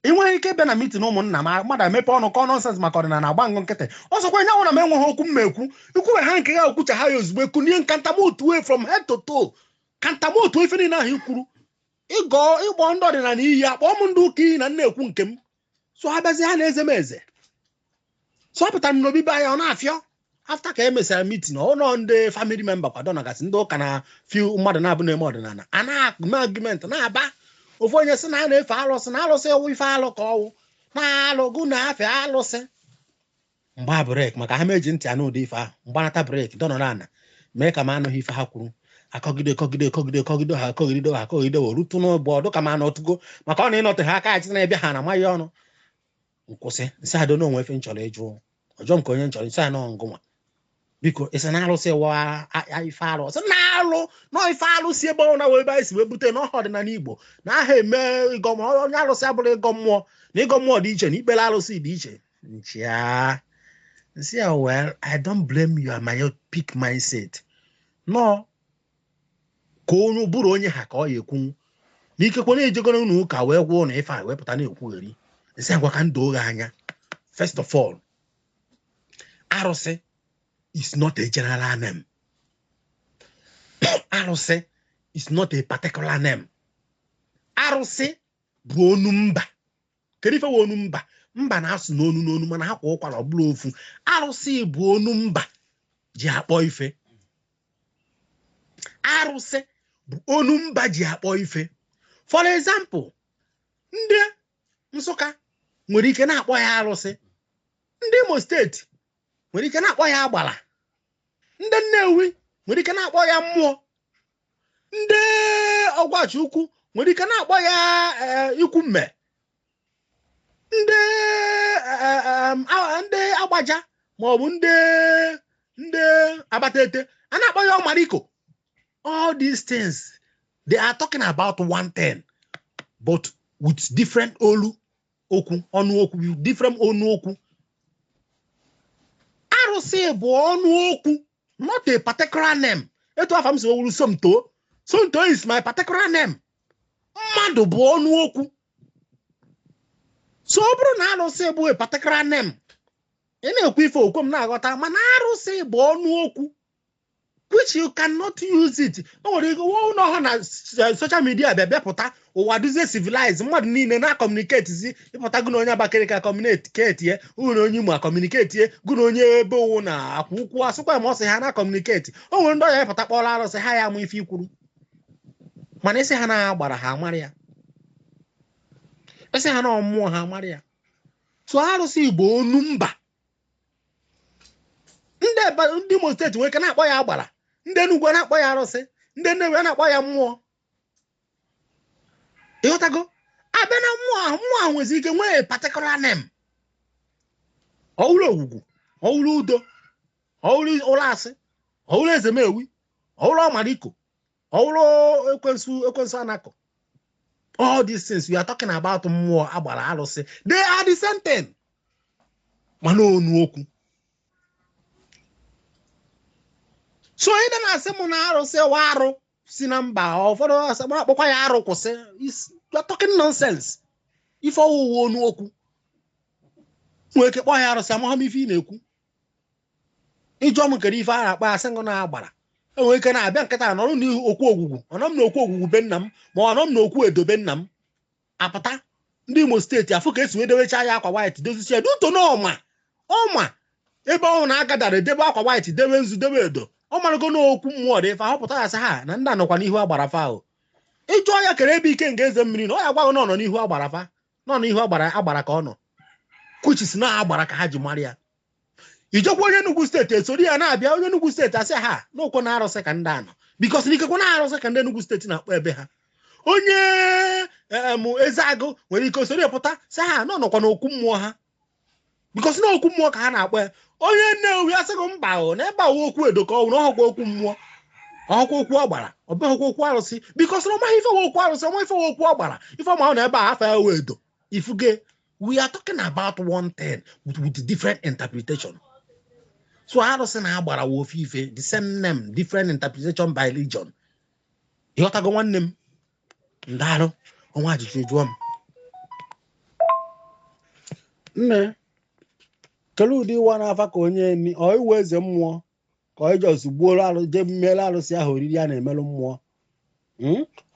Ị nweghị ike ịbịa na meeting ụmụnna ma mmadụ emepe ọnụ kọọ nonsense maka ọdịnala, agba ngụ nkịtị. Ọsọkwa nye nwụna m enweghị okwu m ekwu ikwube ha nke ya okwucha ha ya ozugbo, ekunie nkantamotu from head to toe, kantamotu ife niile ahụ ikwuru, ịgọ ịgbọ ndị ọdịnala iyi, akpọọ m ndị ụka iyi na nna ekwu nke m. So ha bịazi, ha na-eze m eze. So ọ pụtara m n'obi be anyị, ọ na-afịọ. After ka e mesịrị meeting, ụlọ ndị family member kwado na gasị ndị ụka na few mmadụ na-abụ na-eme ọdịnala, a na-eme argument na-aba. Ofu onye sị na a na-efe alụsị, na alụsị ewu ife alụ ka ọwụ na-alụ gụ na-afe alụsị. Mgba break maka ha meji ntị anụ ụdị ife ahụ. Mgbanata break dọnọrọ ana mee ka m anụghị ife ha kwuru. Akọgide kọgide kọgide kọgide ha, kọgide ha, kọgide o rutu n'ụgbọ ọdụ ka m anọtụgo, maka ọ na ịnọte ha aka achị na-ebịa ha na amaghị ọnụ nkwụsị. Nsị ado n'onwe ife m chọrọ ịjụ ọjọọ m ka onye m chọrọ nsị anọ ngụnwa, biko, ịsị na alụsị wa ife alụ, ọsị na alụ nọ ife alụ si ebe ọ na wee ebe anyị si wee bute n'ọha ọdịnala Igbo na aha eme ịgọ mmụọ. Onye alụsị abụrụ ịgọ mmụọ, na ịgọ mmụọ dị iche na ikpere alụsị dị iche. Nchịa nsị ya, well, I don't blame your myopic mindset nọ ka onye bụrụ onye ha ka ọ ya ekwu na ikekwe na-ejegoro unu ụka wee gwụọ na ife a wee pụta na-ekwugheri. Nsị agwa ka ndụ oghe anya. First of all, arụsị is not a general name. Arụsị is not a particular name. Arụsị bụ onu mba. Kedu ife wụ onu mba? Mba na-asụ n'onu n'onu, mana ha kwa ụkwara ọ bụla ofu. Arụsị bụ onu mba ji akpọ ife. Arụsị bụ onu mba ji akpọ ife. For example, ndị Nsụka nwere ike na-akpọ ya arụsị, ndị Imo Steeti nwere ike na-akpọ ya agbara, ndị Nnewi nwere ike na-akpọ ya mmụọ, ndị Ọgwachi Ukwu nwere ike na-akpọ ya ikwu mme, ndị ndị Agbaja maọbụ ndị Abatete a na-akpọ ya ọmariko. All these things, they are talking about one thing, but with different olu okwu, ọnụ okwu, with different ọnụ okwu. Arụsị bụ ọnụ okwu, not a particular name. Etu afa m si wuru Somto, Somto is my particular name. Mmadụ bụ ọnụ okwu. So ọ bụrụ na arụsị bụ a particular name, ị na-ekwu ife okwu m na-aghọta, mana arụsị bụ ọnụ okwu. Which you cannot use it. O nwere ike ụlọ ha na social media bịa bịapụta, ụwa duzie civilized, mmadụ niile na communicate zi. Ịpụta, gụ na onye Abakaliki communicate ye, gụ na onye Imo communicate ye, gụ na onye ebe owu na akwa ukwu asụkwa ma ọ sị ha na communicate. O nwere ndị ọya ịpụta kpọrọ arụsị ha ya amụ ife ikwuru, mana isi ha na agbara ha amara ya, isi ha na ọmmụọ ha amara ya. So arụsị Igbo onu mba ndị ndị Imo Steeti nwere ike na-akpọ ya agbara, ndị Enugwu na-akpọ ya arụsị, ndị Nnewi na-akpọ ya mmụọ. Ịghọtago? Abịa na mmụọ ahụ, mmụọ ahụ nwezi ike nwee particular name. Ọwụrụ ogwugwu, ọwụrụ udo, ọwụrụ ụlọ asị, ọwụrụ ezemewi, ọwụrụ ọmariko, ọwụrụ ekwensu, ekwensu anakọ. All these things we are talking about, mmụọ, agbara, arụsị, they are the same thing, mana onu okwu. So ị na-asị m na arụsị wa arụ si na mba ụfọdụ akpọkwa ya arụ, kwụsị. You are talking nonsense. Ife ọwụwa onu okwu nwere ike kpọọ ya arụsị, amaghị m ife ị na-ekwu. Ịjụọ m kere ife a na-akpọ ya, asị ngụ na agbara. Enwere ike na-abịa nkịta nọrọ n'ihu okwu ogwugwu, ọnọ m na okwu ogwugwu be nna m, ma ọ nọ m na okwu edobe nna m. Apụta ndị Imo Steeti afụ ka esi wee dewecha ya akwa white, dozichi ya duto na ọma ọma ebe ọ na-agadara edebe akwa white, debe nzu, debe edo. Ọ marago n'okwu mmụọ dị ife ahọpụta ya, sị ha na ndị anọkwa n'ihu agbara fa ahụ. Ịjụọ ya kere ebe ike nke eze mmiri na ọ ya gwaghị na ọ nọ n'ihu agbara fa, nọ n'ihu agbara agbara ka ọ nọ kwuchisi na agbara ka ha ji mara ya. Ijekwa onye Enugu Steeti esori ya na-abịa, onye Enugu Steeti asị ha n'okwu na arụsị ka ndị anọ, because n'ikekwe na arụsị ka ndị Enugu Steeti na-akpọ ebe ha. Onye em Ezeagụ nwere ike osori pụta sị ha nọ nọkwa n'okwu mmụọ ha, because na okwu mmụọ ka ha na-akpọ ya. Onye Nnewi asịghị mba o na ebe awa okwu edo ka ọ na ọhụkwa okwu mmụọ, ọhụkwa okwu ọgbara, ọ bụghịkwa okwu arụsị, because na ọmaghị ife okwu arụsị, ọma ife okwu ọgbara, ife ọma ahụ na ebe a afa ya edo ifuge. We are talking about one thing with different interpretation. So arụsị na agbara wa ofe ife, the same name, different interpretation by religion. Ịghọtago, nwanne m? Ndarụ ọnwa ajụjụ jụọ m nne, kedu ụdị ịwa n'afa ka onye ni ọ iwe eze mmụọ ka ọ ijos gbuoro arụ jee mmere arụsị ahụ oriri a na-emerụ mmụọ?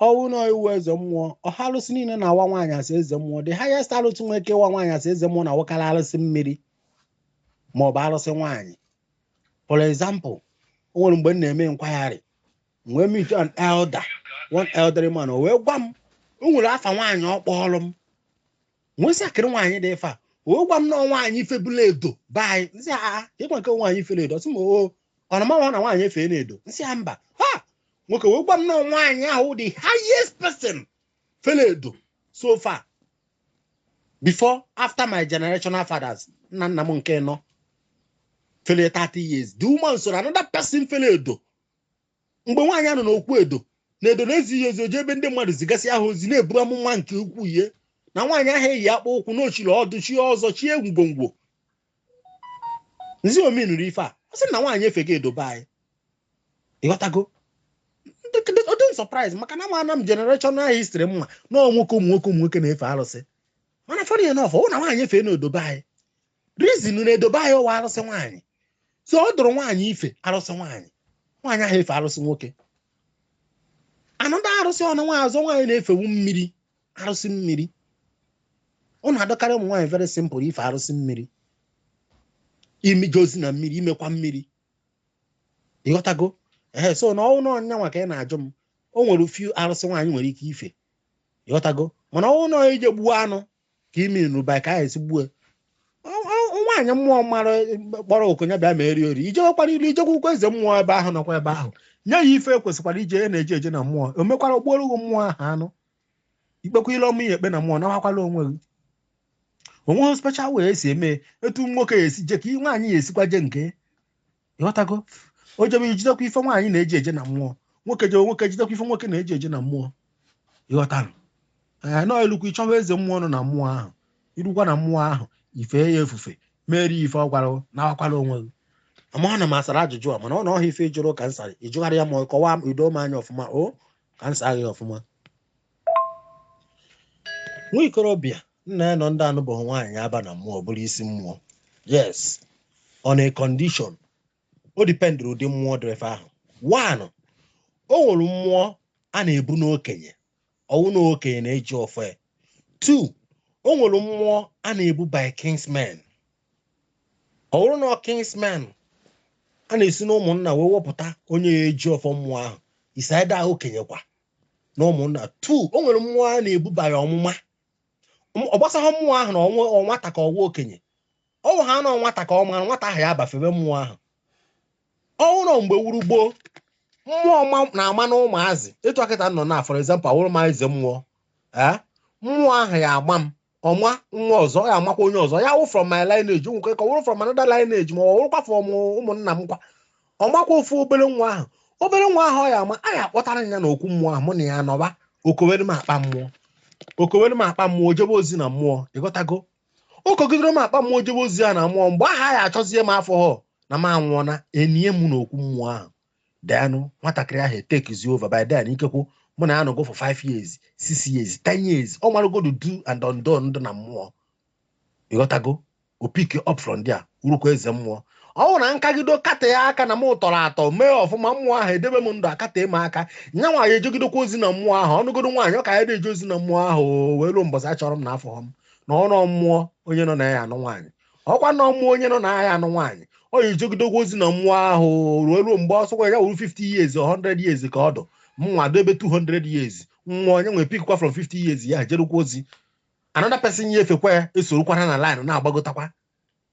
Ọwụ na iwu eze mmụọ, ọha arụsị niile na-awa nwaanyị asị eze mmụọ. The highest arụsị nwere ike ịwa nwaanyị asị eze mmụọ na-awụkarị arụsị mmiri ma ọ bụ arụsị nwaanyị. For example, o nwere mgbe m na-eme nkwagharị, wee meet an elder, one elderly man. O wee gwa m o nwere afa nwaanyị ọ kpọọrọ m, nwee sị akịrị nwaanyị dị ife a. O wee gwa m na nwaanyị ifebula edo be anyị. Nsị a ịgwa nke nwaanyị ifere edo, ọsị m o ọ na manwa na nwaanyị efe na-edo. Nsị ya mba. Ha nwoke wee gwa m na nwaanyị ahụ the highest person fere edo so far, before, after my generational fathers, nna nna m nke nọ fere 30 years, the woman soro another person fere edo. Mgbe nwaanyị ahụ n'okwu edo na edo na-ezighị ezi, oje ebe ndị mmadụ zigasị ahụ ozi na-eburu amụma nke ukwuu ihe na nwaanyị ahụ eyi akpụ ụkwụ n'ochiri ọdụ chie ọzọ chie ngwongwo nzi omi nụrụ ife a. Ọ sị na nwaanyị efega edo be anyị. Ịghọtago? Ọ dị surprise maka na ama m generational history mma na nwoke, ụmụ nwoke, ụmụ nwoke na-efe arụsị. Mana funny enough, ọ na nwaanyị efe na edobe anyị, reason na edobe anyị ọwa arụsị nwaanyị. So ọ dụrụ nwaanyị ife arụsị nwaanyị, nwaanyị ahụ efe arụsị nwoke. Anọdụ arụsị ọnụ nwaanyị ọzọ nwaanyị na-efewu mmiri, arụsị mmiri. Ọ na-adọkarị ụmụ nwaanyị very simple ife arụsị mmiri, imije ozi na mmiri, imekwa mmiri. Ịghọtago? Ee. So na ọnwụ na nwa ka ị na-ajụ m, o nwere few arụsị nwaanyị nwere ike ife. Ịghọtago? Mana ọnwụ na ije gbuo anụ ka imi nụba ka a esi gbuo nwaanyị, mmụọ mara kpọrọ okonye bịa ma eri ori ijekwara ilu, ijekwukwa eze mmụọ ebe ahụ nọkwa ebe ahụ nye ya ife ekwesịkwara ije na-eje eje na mmụọ o mekwara okporo mmụọ ahụ anụ ikpekwa ile ọmụ ya ekpe na mmụọ nawakwala onwe gị. Onweghị special way esi eme etu nwoke ya esi je ka nwaanyị ya esikwa je nke. Ịghọtago? O jebe ijidekwa ife nwaanyị na-eji eje na mmụọ, nwoke jewe nwoke jidekwa ife nwoke na-eji eje na mmụọ. Ịghọtara? Ee, nọọ elukwa ịchọwa eze mmụọ nọ na mmụọ ahụ, irukwa na mmụọ ahụ ifee ya efufe, meri ife ọ gwara, nawakwala onwe gị. Ama na m asara ajụjụ a, mana ọ na ọha ife ịjụrụ ka nsara ịjụgharị ya ma ọ kọwaa m ido m anya ọfụma o ka nsa gị ọfụma. Nwa ikorobịa nna ya nọ ndị anụbụghị nwaanyị aba na mmụọ bụrụ isi mmụọ? Yes, on a condition. O dependịrị ụdị mmụọ dị efe ahụ. One, o nwere mmụọ a na-ebu n'okenye, ọwụ na okenye na-eji ọfọ ya. Two, o nwere mmụọ a na-ebu by kinsmen. Ọ bụrụ na ọ kinsmen, a na-esi na ụmụnna wee wepụta onye ya eji ọfọ mmụọ ahụ, isaida okenye kwa na ụmụnna. Two, o nwere mmụọ a na-ebu by ọmụma. Ọ gbasaghị mmụọ ahụ na ọnwa nwata ka ọwa okenye. Ọwụ ha nọ nwata ka ọ mara nwata ahụ, ya abafebe mmụọ ahụ. Ọnwụ nọ mgbe wuru gboo, mmụọ na-ama na ụmụazị etu akịta nọ na, for example, awụrụ m eze mmụọ, ee, mmụọ ahụ ya agba m ọma nwa ọzọ, ya amakwa onye ọzọ, ya wụ from my lineage nwekwe ka ọ wụrụ from another lineage, ma ọ wụrụkwa from ụmụnna m kwa. Ọmakwa ofu obere nwa ahụ, obere nwa ahụ ọ ya ama, a ya akpọtara ya n'okwu mmụọ ahụ, mụ na ya nọba, okowere m akpa mmụọ, okowere m akpa mmụọ, jebe ozi na mmụọ. Ịghọtago? Okogidere m akpa mmụọ, jebe ozi ya na mmụọ. Mgbe ahụ a ya achọzie m afọ họ na m anwụọna, enie m n'okwu mmụọ ahụ. Denụ nwatakịrị ahụ etekizi over. By then, ikekwu mụ na ya nọgo for 5 years, 6 years, 10 years, ọ marago the do and undone dị na mmụọ. Ịghọtago? O pick up from there, urukwa eze mmụọ. Ọ bụrụ na nkagido kata ya aka na m tọrọ atọ mee ọfụma, mmụọ ahụ edebe m ndụ, akata m aka nyanwa ya, ejegidokwa ozi na mmụọ ahụ. Ọnụgodo nwaanyị ọ ka ya na-eje ozi na mmụọ ahụ wee ruo mbọsị achọrọ m na afọ m na ọnụ mmụọ onye nọ na ya anụ nwaanyị. Ọkwa nọ mmụọ onye nọ na ya anụ nwaanyị, ọ ya ejegidokwa ozi na mmụọ ahụ ruo mgbe ọsọkwa ya wuru 50 years or 100 years ka ọ dụ mnwa dobe 200 years. Mmụọ onye nwere pikwa from 50 years ya jerukwa ozi, another person nyefekwa ya, esorokwana na line na-agbagotakwa.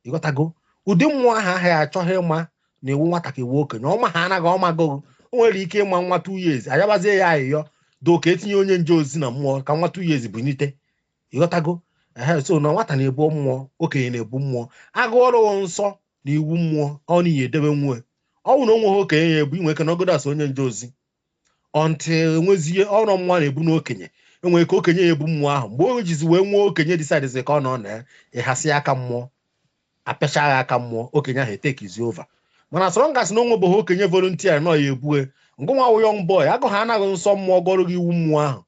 Ịghọtago? Ụdị mmụọ ahụ ahụ ya achọghị ịma na iwu nwata ka iwu okenye. Ọma ha anaghị ọmago. O nwere ike ịma nwa 2 years, ayabazie ya ayịyọ do ka etinye onye nje ozi na mmụọ ka nwa 2 years bunite. Ịghọtago? Ehe, so na nwata na-ebu mmụọ, okenye na-ebu mmụọ, agụ ọrụ nsọ na iwu mmụọ ọ n'ihi edebe nwe. Ọ bụ na o nweghị okenye ya ebu inwe ike nọgodo asị onye nje ozi until enwezie ọrụ mmụọ na-ebu n'okenye. Enwere ka okenye ya ebu mmụọ ahụ. Mgbe o jizi wee nwee okenye decide ka ọ nọ na ya ịhasị aka mmụọ, apịacha ya aka mmụọ, okenye ahụ etekizi over. Mana sọrọ ngasị na onwebeghị okenye volunteer nọ ya ebue ngụnwa wụ young boy, agụ ha anaghị nsọ mmụọ gọrọ gị iwu mmụọ ahụ,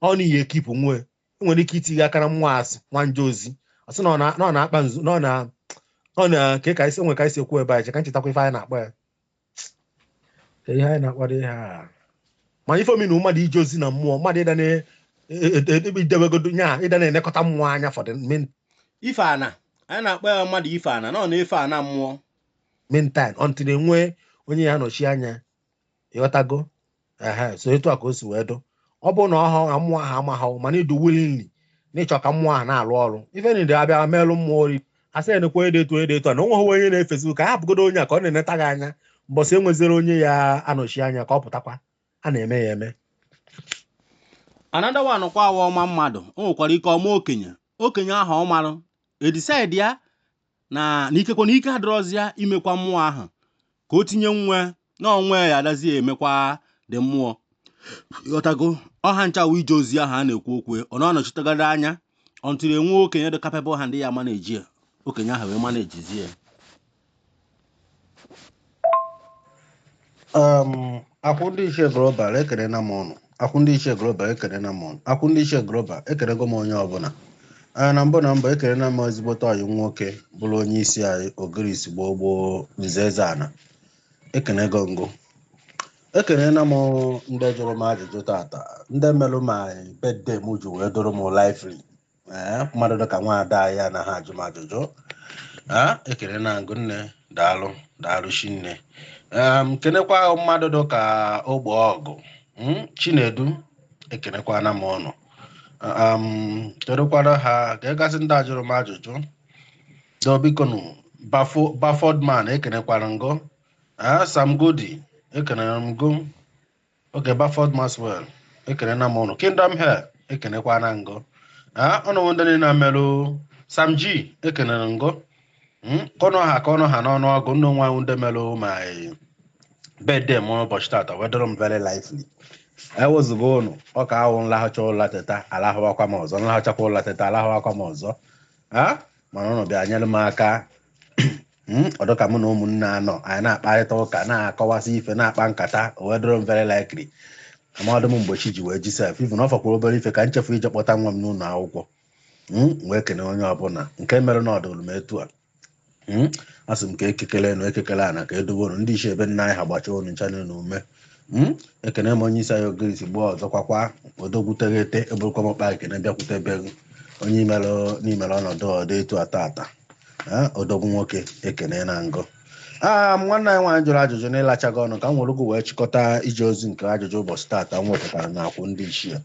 ọ n'ihi ekipụ nwe enwere ike itinye aka na mmụọ asị nwa nje ozi, asị na ọ na-akpa nzu na ọ na ọ na ka isi onwe ka isi ekwu ebe anyị ka nchetakwa ife anyị na-akpọ ya, ka ihe anyị na-akpọrọ ihe a. Mana ife omi na mmadụ ije ozi na mmụọ, mmadụ ịda na idebegodo nya, ịda na-elekọta mmụọ anya for the main Ife ana anyị na-akpọ ya mmadụ ife ana na ọ na-efe ana mmụọ. Meantime, until enwee onye ya nọchi anya. Ịghọtago? Ehe, so etu a ka o si wee dụ. Ọ bụrụ na ọhụ na mmụọ ahụ amaghị, mana ịdụ willingly n'ịchọ ka mmụọ ahụ na-alụ ọrụ, ife niile abịa melụ mmụọ ori, asị ya nekwa onye dị etu, onye dị etu a, na onweghị onye na-efezi, ka hapụgodo onye a ka ọ na-eneta gị anya. Mbọsị enweziri onye ya anọchi anya ka ọ pụtakwa, a na-eme ya eme. Another one kwa awa ọma mmadụ, o nwekwara ike ọma okenye, okenye ahụ ọ marụ edecide ya na ikekwe na ike adịrọzi ya imekwa mmụọ ahụ, ka o tinye nwe na onwe ya adazi emekwa dị mmụọ. Ịghọtago? Ọha nchawa ije ozi ahụ a na-ekwu okwu, ọ na-anọchitegoro anya until enwe okenye dị capable hand ya manage ya, okenye ahụ wee managezie ya. Akwụ ndị ichie global, ekele na m ụnụ. Akwụ ndị ichie global, ekele na m ụnụ. Akwụ ndị ichie global, ekelego m onye ọbụla. Ee, na mbụ na mbụ, ekele na m ezigbote ọyị nwoke bụrụ onye isi anyị, Ogirisi gboo gboo, Nze Eze Ana, ekenego ngụ. Ekele na m ndị jụrụ m ajụjụ tata, ndị melụ my birthday m ji wee doro m lively. Ee, mmadụ dịka nwaada anyị anaghị ajụ m ajụjụ. Ee, ekele na ngụ nne, daalụ, daalụ shinne. Kenekwa mmadụ dịka ogbe ọgụ, Chinedu, ekenekwana m ụnụ. Kedukwara ha ka ịgasị ndị ajụrụ m ajụjụ dobikonu. Baford man, ekenekwara ngụ. Sam Godi, ekenere m ngụ. Oge Baford Maxwell, ekenena m ụnụ. Kingdom Hair, ekenekwana ngụ. Ụnụ ndị niile merụ. Sam G, ekenere ngụ. Kọnụ ha ka ọnụ ha n'ọnụ ọgụ ndị nwa ndị merụ my birthday m ụbọchị tata wee dịrị m very lively. Ewezụga ụnụ, ọ ka awụ nlahụcha ụla teta, alahụwakwa m ọzọ, nlahụchakwa ụla teta, alahụwakwa m ọzọ. Mana ụnụ bịa nyere m aka. Ọ dịka mụ na ụmụnne anọ anyị na-akparịta ụka, na-akọwasị ife, na-akpa nkata, o wee dịrị m very likely. Amadụ m mgbe chi ji wee ji sef ifu na ọ fọkwara obere ife ka m chefu ije kpọta nwa m n'ụlọ akwụkwọ. Wee kene onye ọbụla nke mere na ọdụrụ m etu a. Asị m ka ekekele nụ, ekekele ana, ka edobe unu ndị isi ebe nna anyị ha gbacha unu ncha na ume. Ekene m onye isi anyị Ogirisi gboo ọzọkwakwa odogwuteghete eburukwa m ọkpa ekene bịakwute be onye imelụ n'imere ọnọdụ ọdị etu ata ata odogwu nwoke. Ekene na ngụ. Nwanne anyị nwaanyị jụrụ ajụjụ na ịlachaghị ọnụ ka m were gụ wee chịkọta ije ozi nke ajụjụ ụbọchị taata m wepụtara na akwụ ndị ichie.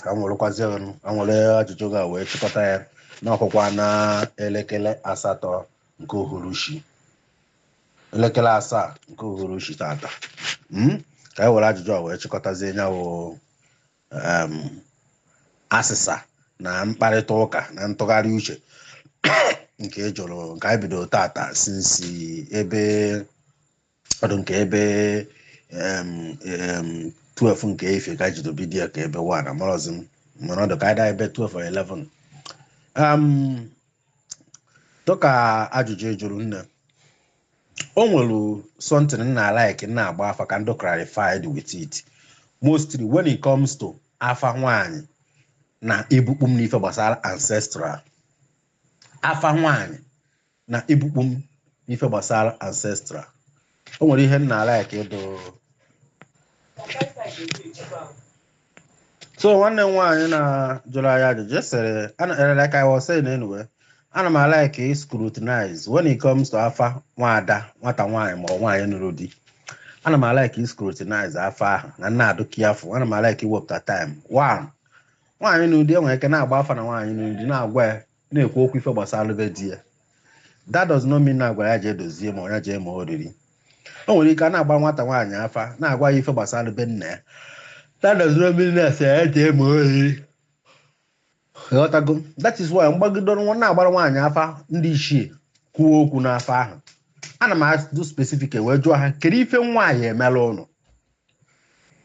Ka m werekwazie ọnụ ka m were ajụjụ ga wee chịkọta ya n'ọkwụkwa na elekere 8 nke uhuruchi, elekere 7 nke uhuruchi tata. Ka anyị were ajụjụ a wee chịkọtazie nyawo asịsa na mkparịta ụka na ntụgharị uche nke ị jụrụ, nke anyị bidoro tata since ebe ọdụ nke ebe 12 nke efe ka anyị jido bido ya, ka ebe 1 amarọzi m, mana ọ dị ka anyị daa ebe 12 or 11. Dịka ajụjụ ị jụrụ, nne, o nwere something m na like na-agba afa ka ndụ clarified with it, mostly when it comes to afa nwanyị na ibukpu m n'ife gbasara ancestral. Afa nwanyị na ibukpu m n'ife gbasara ancestral, o nwere ihe m na like ịdụ. So nwanne m nwaanyị na jụrụ anyị ajụjụ sịrị, like I was saying anyway, ana m like scrutinize when it comes to afa nwaada, nwata nwaanyị ma ọ nwaanyị nụrụ di. Ana m like scrutinize afa ahụ na nna adụki afọ. Ana m like iwepụta time. One, nwaanyị nụrụ di, enwere ike na-agba afa na nwaanyị nụrụ di na-agwa ya, na-ekwu okwu ife gbasara be di ya. That does not mean na agwara ya jee dozie ma ọ jee ma oriri. O nwere ike a na-agba nwata nwaanyị afa, na-agwa ya ife gbasara be nna ya. That does not mean na sị ya jee ma oriri. Ghọtago? That is why mgbagidoro nwa na-agbara nwaanyị afa ndị ichie kwuo okwu n'afa ahụ, ana m adụ specific wee jụọ ha, kedu ife nwaanyị emela ụnụ?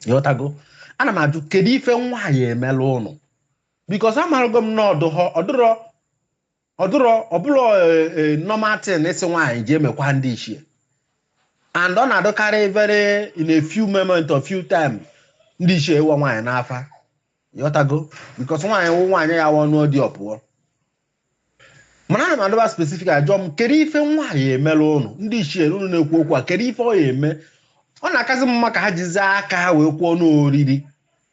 Ghọtago? Ana m ajụ, kedu ife nwaanyị emela ụnụ? Because amarago m na ọdụghọ ọdụrọ ọdụrọ ọbụlọ normal thing ịsị nwaanyị ji emekwa ndị ichie, and ọ na-adụkarị very in a few moment or few time ndị ichie ịwa nwaanyị n'afa. Ghọtago? Because nwaanyị wụ nwaanyị, ya wụ dị ọpụọ. Mana ana m adọba specific, ajụọ m, kedu ife nwaanyị emela ụnụ, ndị ichie unu na-ekwu okwu a? Kedu ife ọ ya eme? Ọ na-akasị m mma ka ha jizie aka ha wee kwuo n'oriri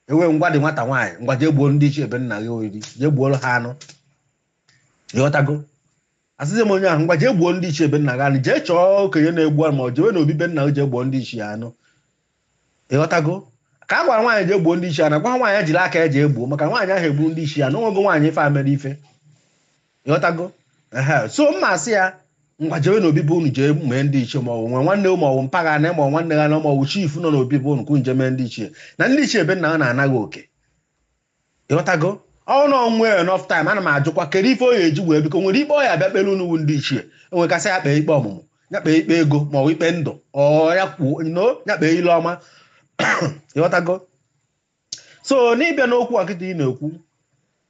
ewe ngwa dị nwata nwaanyị, ngwa, jee gbuo ndị ichie ebe nna gị oriri, jee gbuoro ha anụ. Ịghọtago? Asịzi m onye ahụ, ngwa, jee gbuo ndị ichie ebe nna gị anụ, jee chọọ okenye na-egbu anụ, ma ọ jewe na obibe nna gị jee gbuo ndị ichie anụ. Ịghọtago? Ka a gwara nwaanyị jee gbuo ndị ichie anụ, gwa nwaanyị jiri aka ya jee gbuo, maka nwaanyị ahụ egbu ndị ichie anụ, onwego nwaanyị ife a mere ife. Ịghọtago? Ehe, so mma asị ya, ngwa, jewe n'obibi unu jee mee ndị ichie, ma ọ bụ nwe nwanne, ma ọ bụ mpaghara, ma ọ nwanne ha, ma ọ bụ chief nọ n'obibi unu, ka nje mee ndị ichie na ndị ichie ebe nna ha na-anaghị oke. Ịghọtago? Ọ na onwe enough time, ana m ajụkwa, kedu ife ọ ya eji wee biko nwere ikpe ọ ya abịa kpere unu wu ndị ichie? Enwekasị ya kpee ikpe ọmụmụ, ya kpee ikpe ego, ma ọ bụ ikpe ndụ, ọ ya kwuo no, ya kpee ile ọma. Ịghọtago? So n'ịbịa n'okwu akịta ị na-ekwu,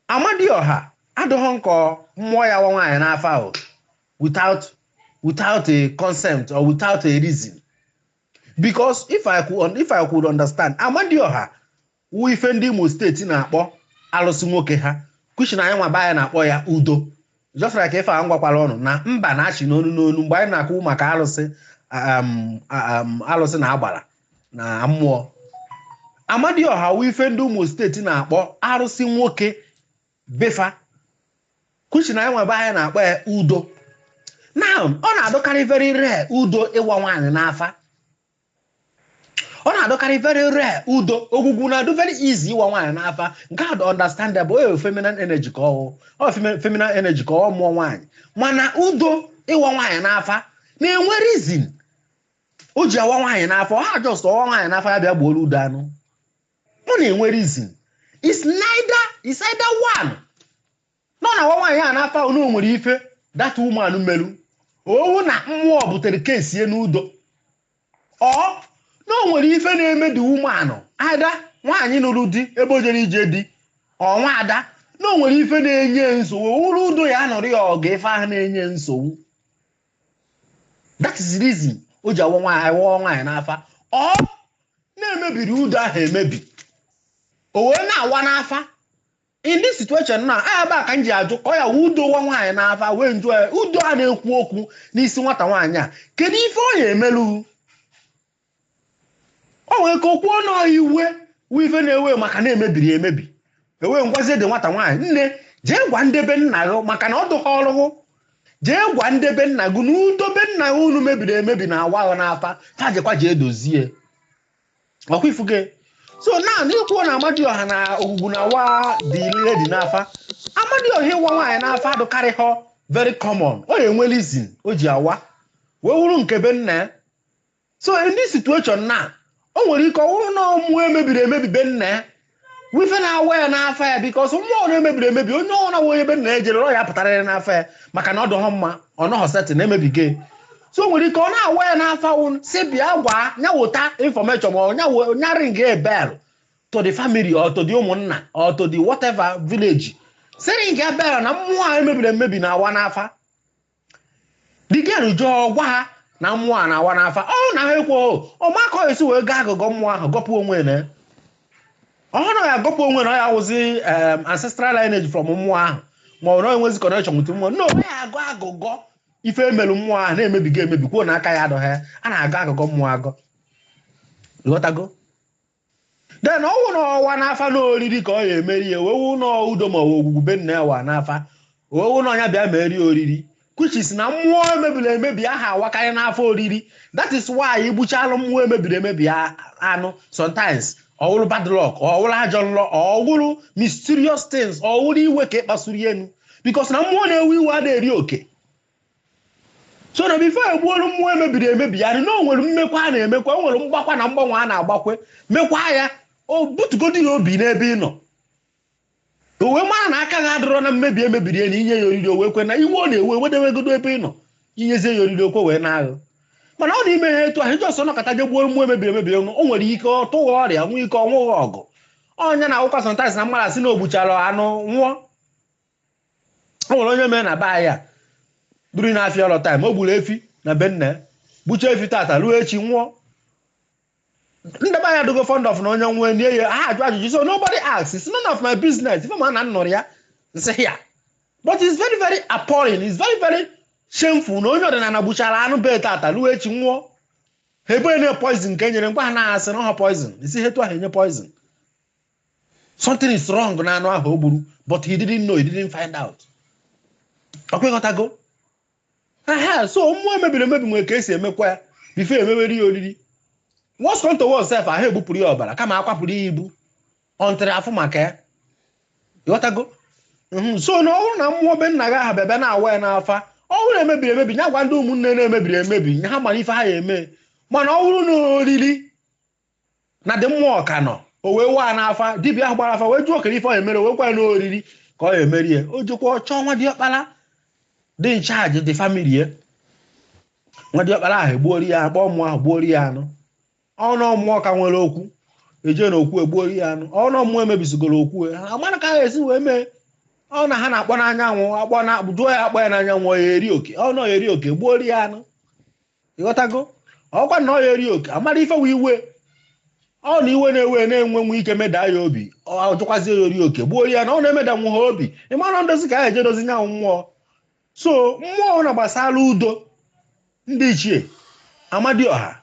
Amadioha adịghị nkọ mmụọ ya nwa nwaanyị n'afọ ahụ without a consent or without a reason, because if I could understand, Amadioha wụ ife ndị Imo Steeti na-akpọ alụsị nwoke ha kwuchi na anyị nwa be anyị na-akpọ ya udo, just like ife a ngwakwara ọnụ na mba na-achị n'onu n'onu mgbe anyị na-akwu maka alụsị, alụsị na agbara na mmụọ. Amadioha wụ ife ndị Imo Steeti na-akpọ arụsị nwoke befa kwuchi na anyị nwa be anyị na-akpọ ya udo. Now, ọ na-adụkarị very rare udo ịwa nwaanyị n'afa. Ọ na-adụkarị very rare udo. Ogwugwu na-adụ very easy ịwa nwaanyị n'afa. Nke a dị understandable, o feminine energy ka ọ ọ feminine energy ka ọ mụọ nwaanyị. Mana udo ịwa nwaanyị n'afa na-enwe reason o ji awa nwaanyị n'afa. Ọ ha just ọwa nwaanyị n'afa, ya bịa gbuoro udo anụ. Ọ na-enwe reason. It's either one nọ na awa nwaanyị a n'afa, onu o nwere ife that woman meru owu na mmụọ butere kesie n'udo, ọ na o nwere ife na-eme the woman, ada nwaanyị nụrụ di ebe o jere ije di, ọ nwa ada na o nwere ife na-enye nsogbu owuru udo ya nọrọ ya ọgụ ife ahụ na-enye nsogbu. That is the reason o ji awọ nwaanyị, awọ nwaanyị n'afa. Ọ na-emebiri udo ahụ emebi, o wee na-awa n'afa. In this situation na ebe a ka m ji ajụ ka ọ ya udo nwa nwaanyị n'afa wee njụọ ya, udo a na-ekwu okwu n'isi nwata nwaanyị a, kedu ife ọ ya emelu? O nwere ka okwu ọnụ iwe wụ ife na-ewe maka na emebiri emebi. Ewe ngwazie dị nwata nwaanyị, nne, jee gwa ndebe nna gị maka na ọ dụghị ọrụ. Jee gwa ndebe nna gị na udobe nna gị unu mebiri emebi na awa ahụ n'afa, fa jekwa jee dozie ọkwa ifuge. So now, n'ikwu na Amadioha na ogwugwu na awa dị lady n'afa, Amadioha ịwa nwaanyị n'afa adụkarịghọ very common. Ọ ya-enwe reason o ji awa wee wuru nke be nna ya. So in this situation now, o nwere ike ọ wụrụ na mmụọ emebiri emebi be nna ya wife na-awa ya n'afa ya, because mmụọ na-emebiri emebi, onye ọbụla nwe onye be nna ya jere ọ ya pụtarịrị n'afa ya maka na ọ dọghọ mma, ọ nọghọ setting na-emebige. So o nwere ike ọ na-awa ya n'afa wụ si bịa gwa ya, wụta information ma ọ nya ring a bell to the family or to the ụmụnna or to the whatever village, si ring a bell na mmụọ a emebiri emebi na-awa n'afa. The girl jụọ, gwa ha na mmụọ a na-awa n'afa. Ọ na ha ekwo ọmakọ esi wee gaa agụgọ mmụọ ahụ gọpụ onwe na ọhụrụ ya, gọpụ onwe na ọ ya wụzi ancestral lineage from mmụọ ahụ, ma ọ na enwezi connection with mmụọ. No, ọ ya agụ agụgọ ife emelu mmụọ ahụ na-emebigo emebi, kwuo na aka ya adọghị ya. A na-agụ agụgọ mmụọ agọ, ịghọtago? Then ọ wụ na ọwa n'afa na oriri ka ọ ya emeri ya, wee wụ na udo ma ọ bụ ogwugwu be nna ya wa n'afa, wee wụ na ọnya bịa meri oriri, which is na mmụọ emebiri emebi aha awakarị n'afọ oriri. That is why igbuchalụ mmụọ emebiri emebi anụ, sometimes ọwụrụ bad luck, ọwụrụ ajọ nlọ, ọwụrụ mysterious things, ọwụrụ iwe ka ịkpasuru enu, because na mmụọ na-ewe iwe a na-eri oke. So na before egbuolu mmụọ emebiri emebi ya, na o nwere mmekwa a na-emekwa, o nwere mgbakwa na mgbanwe a na-agbakwe mekwa ya, o butugodu ya obi n'ebe ị nọ, o wee mara na aka gị adịrọ na mmebi emebiri ya, na inye ya oriri, o wee kwe na iwe ọ na-ewe ewedewegodo ebe ị nọ, inyezie ya oriri, okwe wee na-aghụ. Mana ọ na-ime ihe etu ahụ iji ọsọ nọkọta je gbuo mmụọ emebiri emebi, o nwere ike ọ tụghị ọrịa, nwee ike ọnwụghị ọgụ ọnya na akwụkwọ. Sometimes na mmadụ asị na ogbuchara anụ nwụọ. O nwere onye mere na be anyị a duru na-afịa ọlọ time, o gburu efi na be nna ya, gbuchaa efi tata, ruo echi nwụọ. Ndị be anyị adịgo fond of na onye nwee nie ya, ha ajụ ajụjụ. So nobody asks, it's none of my business. Ife ma na nnụrụ ya nsị ya, but it's very very appalling, it's very very shameful na onye ọdịnala gbuchara anụ be tata, ruo echi nwụọ. Ha ebe na poison nke nyere ngwa ha na-asị na ọha poison isi hetu ahụ enye poison. Something is wrong na anụ ahụ o gburu, but he didn't know, he didn't find out. Ọkwa ịghọtago? Aha, so mmụọ emebiri emebi nwere ka esi emekwa ya before emewere ya oriri. Worst come to worst sef, ahụ egbupụrụ ya ọbara kama akwapụrụ ya ibu ọntịrị afụ maka ya, ịghọtago? So na ọ bụrụ na mmụọ be nna gị ahụ bịa na-awa ya n'afa, ọ bụrụ emebiri emebi, ya gwa ndị ụmụnne na-emebiri emebi, ha mara ife ha ya eme. Mana ọ bụrụ na oriri na dị mmụọ ka nọ, o wee waa n'afa, dibịa ahụ gbara afa wee jụọ okere ife ọ ya emere, wee gwa ya na oriri ka ọ ya emeri ya, o jekwa chọọ nwa diọkpara dị in charge dị family ya. Nwa diọkpara ahụ egbuori ya, akpọ mmụọ ahụ, gbuori ya anụ. Ọnụ mmụọ ka nwere okwu eje na okwu, egbuori ya anụ. Ọnụ mmụọ emebisigoro okwu ha, amara ka ha esi wee mee. Ọ na ha na-akpọ n'anyanwụ, akpọ na jụọ ya, akpọ ya n'anyanwụ, ọ ya eri oke, ọ na ya eri oke, gbuori ya anụ, ịghọtago? Ọkwa na ọ ya eri oke, amara ife wee iwe ọ na iwe na-ewe na-enwe nwe ike medaa ya obi, ọ jụkwazie ya ori oke, gbuo ya na ọ na-emeda nwa ha obi. Ịmara ndozi ka a eje dozi nyanwụ mmụọ. So mmụọ na gbasara udo ndị ichie Amadioha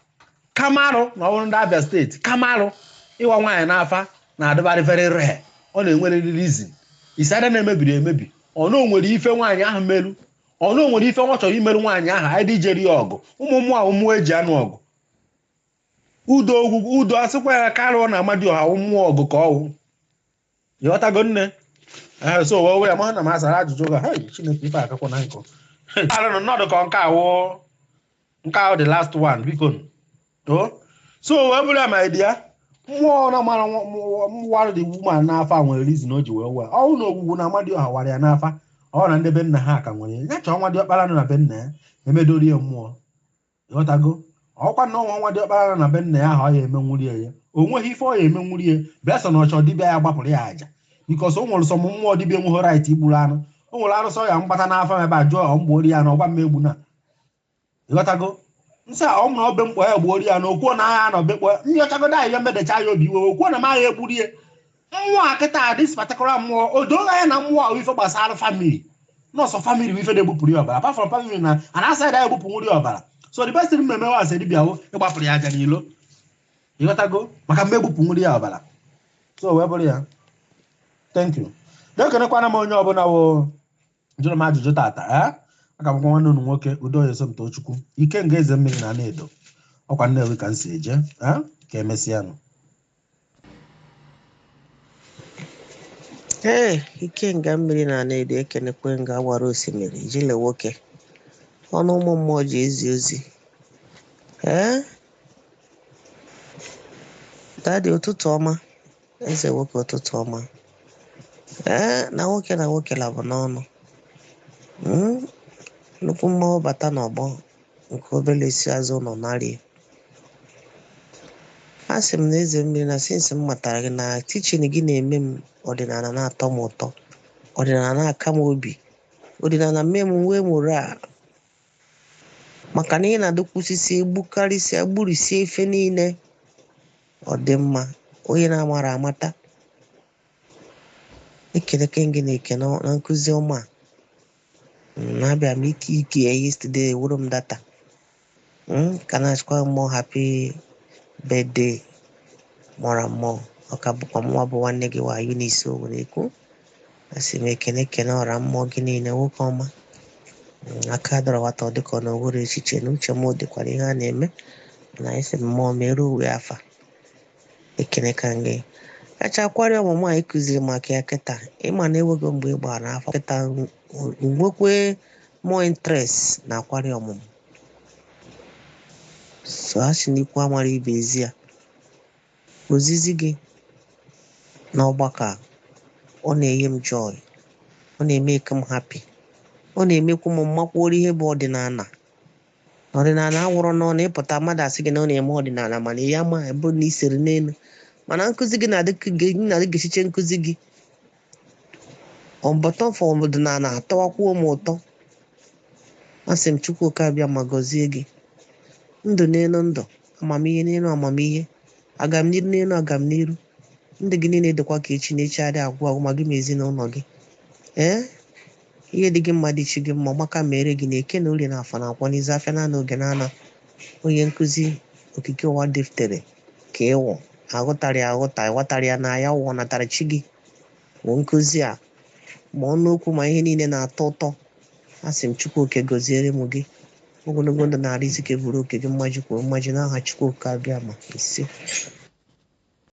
kamarụ na ọbụrụ ndị Abia Steeti kamarụ ịwa nwaanyị n'afa na-adịbarị very rare. Ọ na-enwerịrị reason isi ada na-emebiri emebi. Ọ na o nwere ife nwaanyị ahụ merụ, ọ na o nwere ife nwa chọrọ imerụ nwaanyị ahụ, anyị dị ijeri ya ọgụ. Ụmụ mmụọ ahụ, mmụọ eji anụ ọgụ, udo ogwugwu udo asịkwa ya karụọ na Amadioha mmụọ ọgụ ka ọwụ, ịghọtago nne? Ee, so wee wee ma na m asara ajụjụ ga. Hey, Chineke, ife akakwa na nkụ alụnụ nnọdụ ka nke awụ, nke ahụ the last one, biko. O so wee bụrụ ya ma ịdị ya mmụọ na mara mwara the woman n'afa nwere reason o ji wee wee ọnwụ na ogwugwu na Amadioha wara ya n'afa. Ọ na ndị be nna ha ka nwere ya chọọ nwa diọkpara nọ na be nna ya emedori ya mmụọ, ịghọtago? Ọkwa na ọnwa nwa diọkpara nọ na be nna ya ahụ, ọ ya emenwuri ya, o nweghị ife ọ ya emenwuri ya bịa sọ na ọchọ dibịa ya gbapụrụ ya aja, because o nwere sọ mmụọ dibịa enweghị right igburu anụ. O nwere arụsọ ya mgbata n'afọ ebe a jụọ ọ mgbuori ya na ọgwa m egbu na, ịghọtago? Nsị a ọ mụrụ obe mkpọ ya gbuori ya na okwuo na agha na obe mkpọ nyochagodo anyị ya medecha ya obi iwe, okwuo na m agha egburu ya. Mmụọ a kịta, this particular mmụọ, o doo anya na mmụọ ahụ ife gbasara family, nọọsụ family bụ ife na-egbupụrụ ya ọbara. Apart from family na and outside ya egbupụ nwuri ọbara. So the best thing mmemme wa asị dibịa wụ ịgbapụrụ ya aja n'ilo, ịghọtago, maka mgbe egbupụ nwuri ya ọbara. So wee bụrụ ya. Thank you. Dekenekwana m onye ọbụla wụ jụrụ m ajụjụ tata. Eh, aka m nwanne unu nwoke Udo Esomtochukwu Ikenga, eze mmiri na Anaedo, ọkwa Nnewi ka m si eje. Eh, ka emesịanụ. Ee, Ikenga mmiri na Anaedo, ekenekwe nga awara osimiri ijele nwoke ọnụ ụmụ mmụọ ji ezi ozi. Ee, daddy, ụtụtụ ọma. Eze nwoke, ụtụtụ ọma. Ee, na nwoke na nwoke labụ n'ọnụ. Nnukwu mmanwụ bata n'ọgbọ nke obere isi azụ nọ narie. A sị m na eze mmiri na since m matara gị na teaching gị na-eme m ọdịnala na-atọ m ụtọ, ọdịnala na-aka m obi, ọdịnala mee m nwee moral, maka na ị na-adọkwusisi egbukarịsịa gburisie ife niile. Ọ dị mma onye na-amara amata. Ekeleke gị na eke na nkụzi ọma a. Na-abịa m ike ike ya yesterday wụrụ m data. Ka na-achịkwa mmụọ. Happy birthday mụra mmụọ. Ọ ka bụkwa mụnwa bụ nwanne gị wa Eunice Owerekwu. Asị m ekene ekene ọra mmụọ gị niile, nwoke ọma. Aka dọrọ nwata ọ dịka ọ na owere echiche na uche m dịkwara ihe a na-eme na isi mmụọ mere uwe afa. Ekene ka gị kacha kwari ọmụmụ anyị kụziri maka ya kịta. Ịma na enwego mgbe ị gbara n'afọ kịta nwekwe more interest na akwari ọmụmụ. So a sị na ikwu amara ibe ezi ya ozizi gị n'ọgbakọ a, ọ na-enye m joy, ọ na-eme m happy, ọ na-emekwu m mmakwuoro ihe bụ ọdịnala. Na ọdịnala awụrọ na ọ na-ịpụta mmadụ asị gị na ọ na-eme ọdịnala, mana ya ma ebe na isere n'elu, mana nkụzi gị na-adị gị echiche nkụzi gị ọbọtọ fọ ọdịnala atọwakwuo m ụtọ. Asị m Chukwu oke abịa ma gọzie gị, ndụ n'elu ndụ, amamihe n'elu amamihe, agamniru n'elu agamniru. Ndụ gị niile dịkwa ka echi na echi adị agwụ agwụ, ma gị ma ezinụlọ gị. Ee, ihe dị gị mma dị chi gị mma. Ọmaka mere gị na eke na orie na afọ na akwọ n'izu afịa na oge na ana onye nkụzi okike ụwa deftere ka ịwụ aghụtarị aghụta ịghọtara ya na ya wụ natara chi gị bụ nkụzi a, ma ọnụ okwu ma ihe niile na-atọ ụtọ. Asị m Chukwu oke gọziere m gị ogologo ndụ na arụ isi ka bụrụ oke gị, mmaji kwuru mmaji n'aha Chukwu oke abịa ma ise.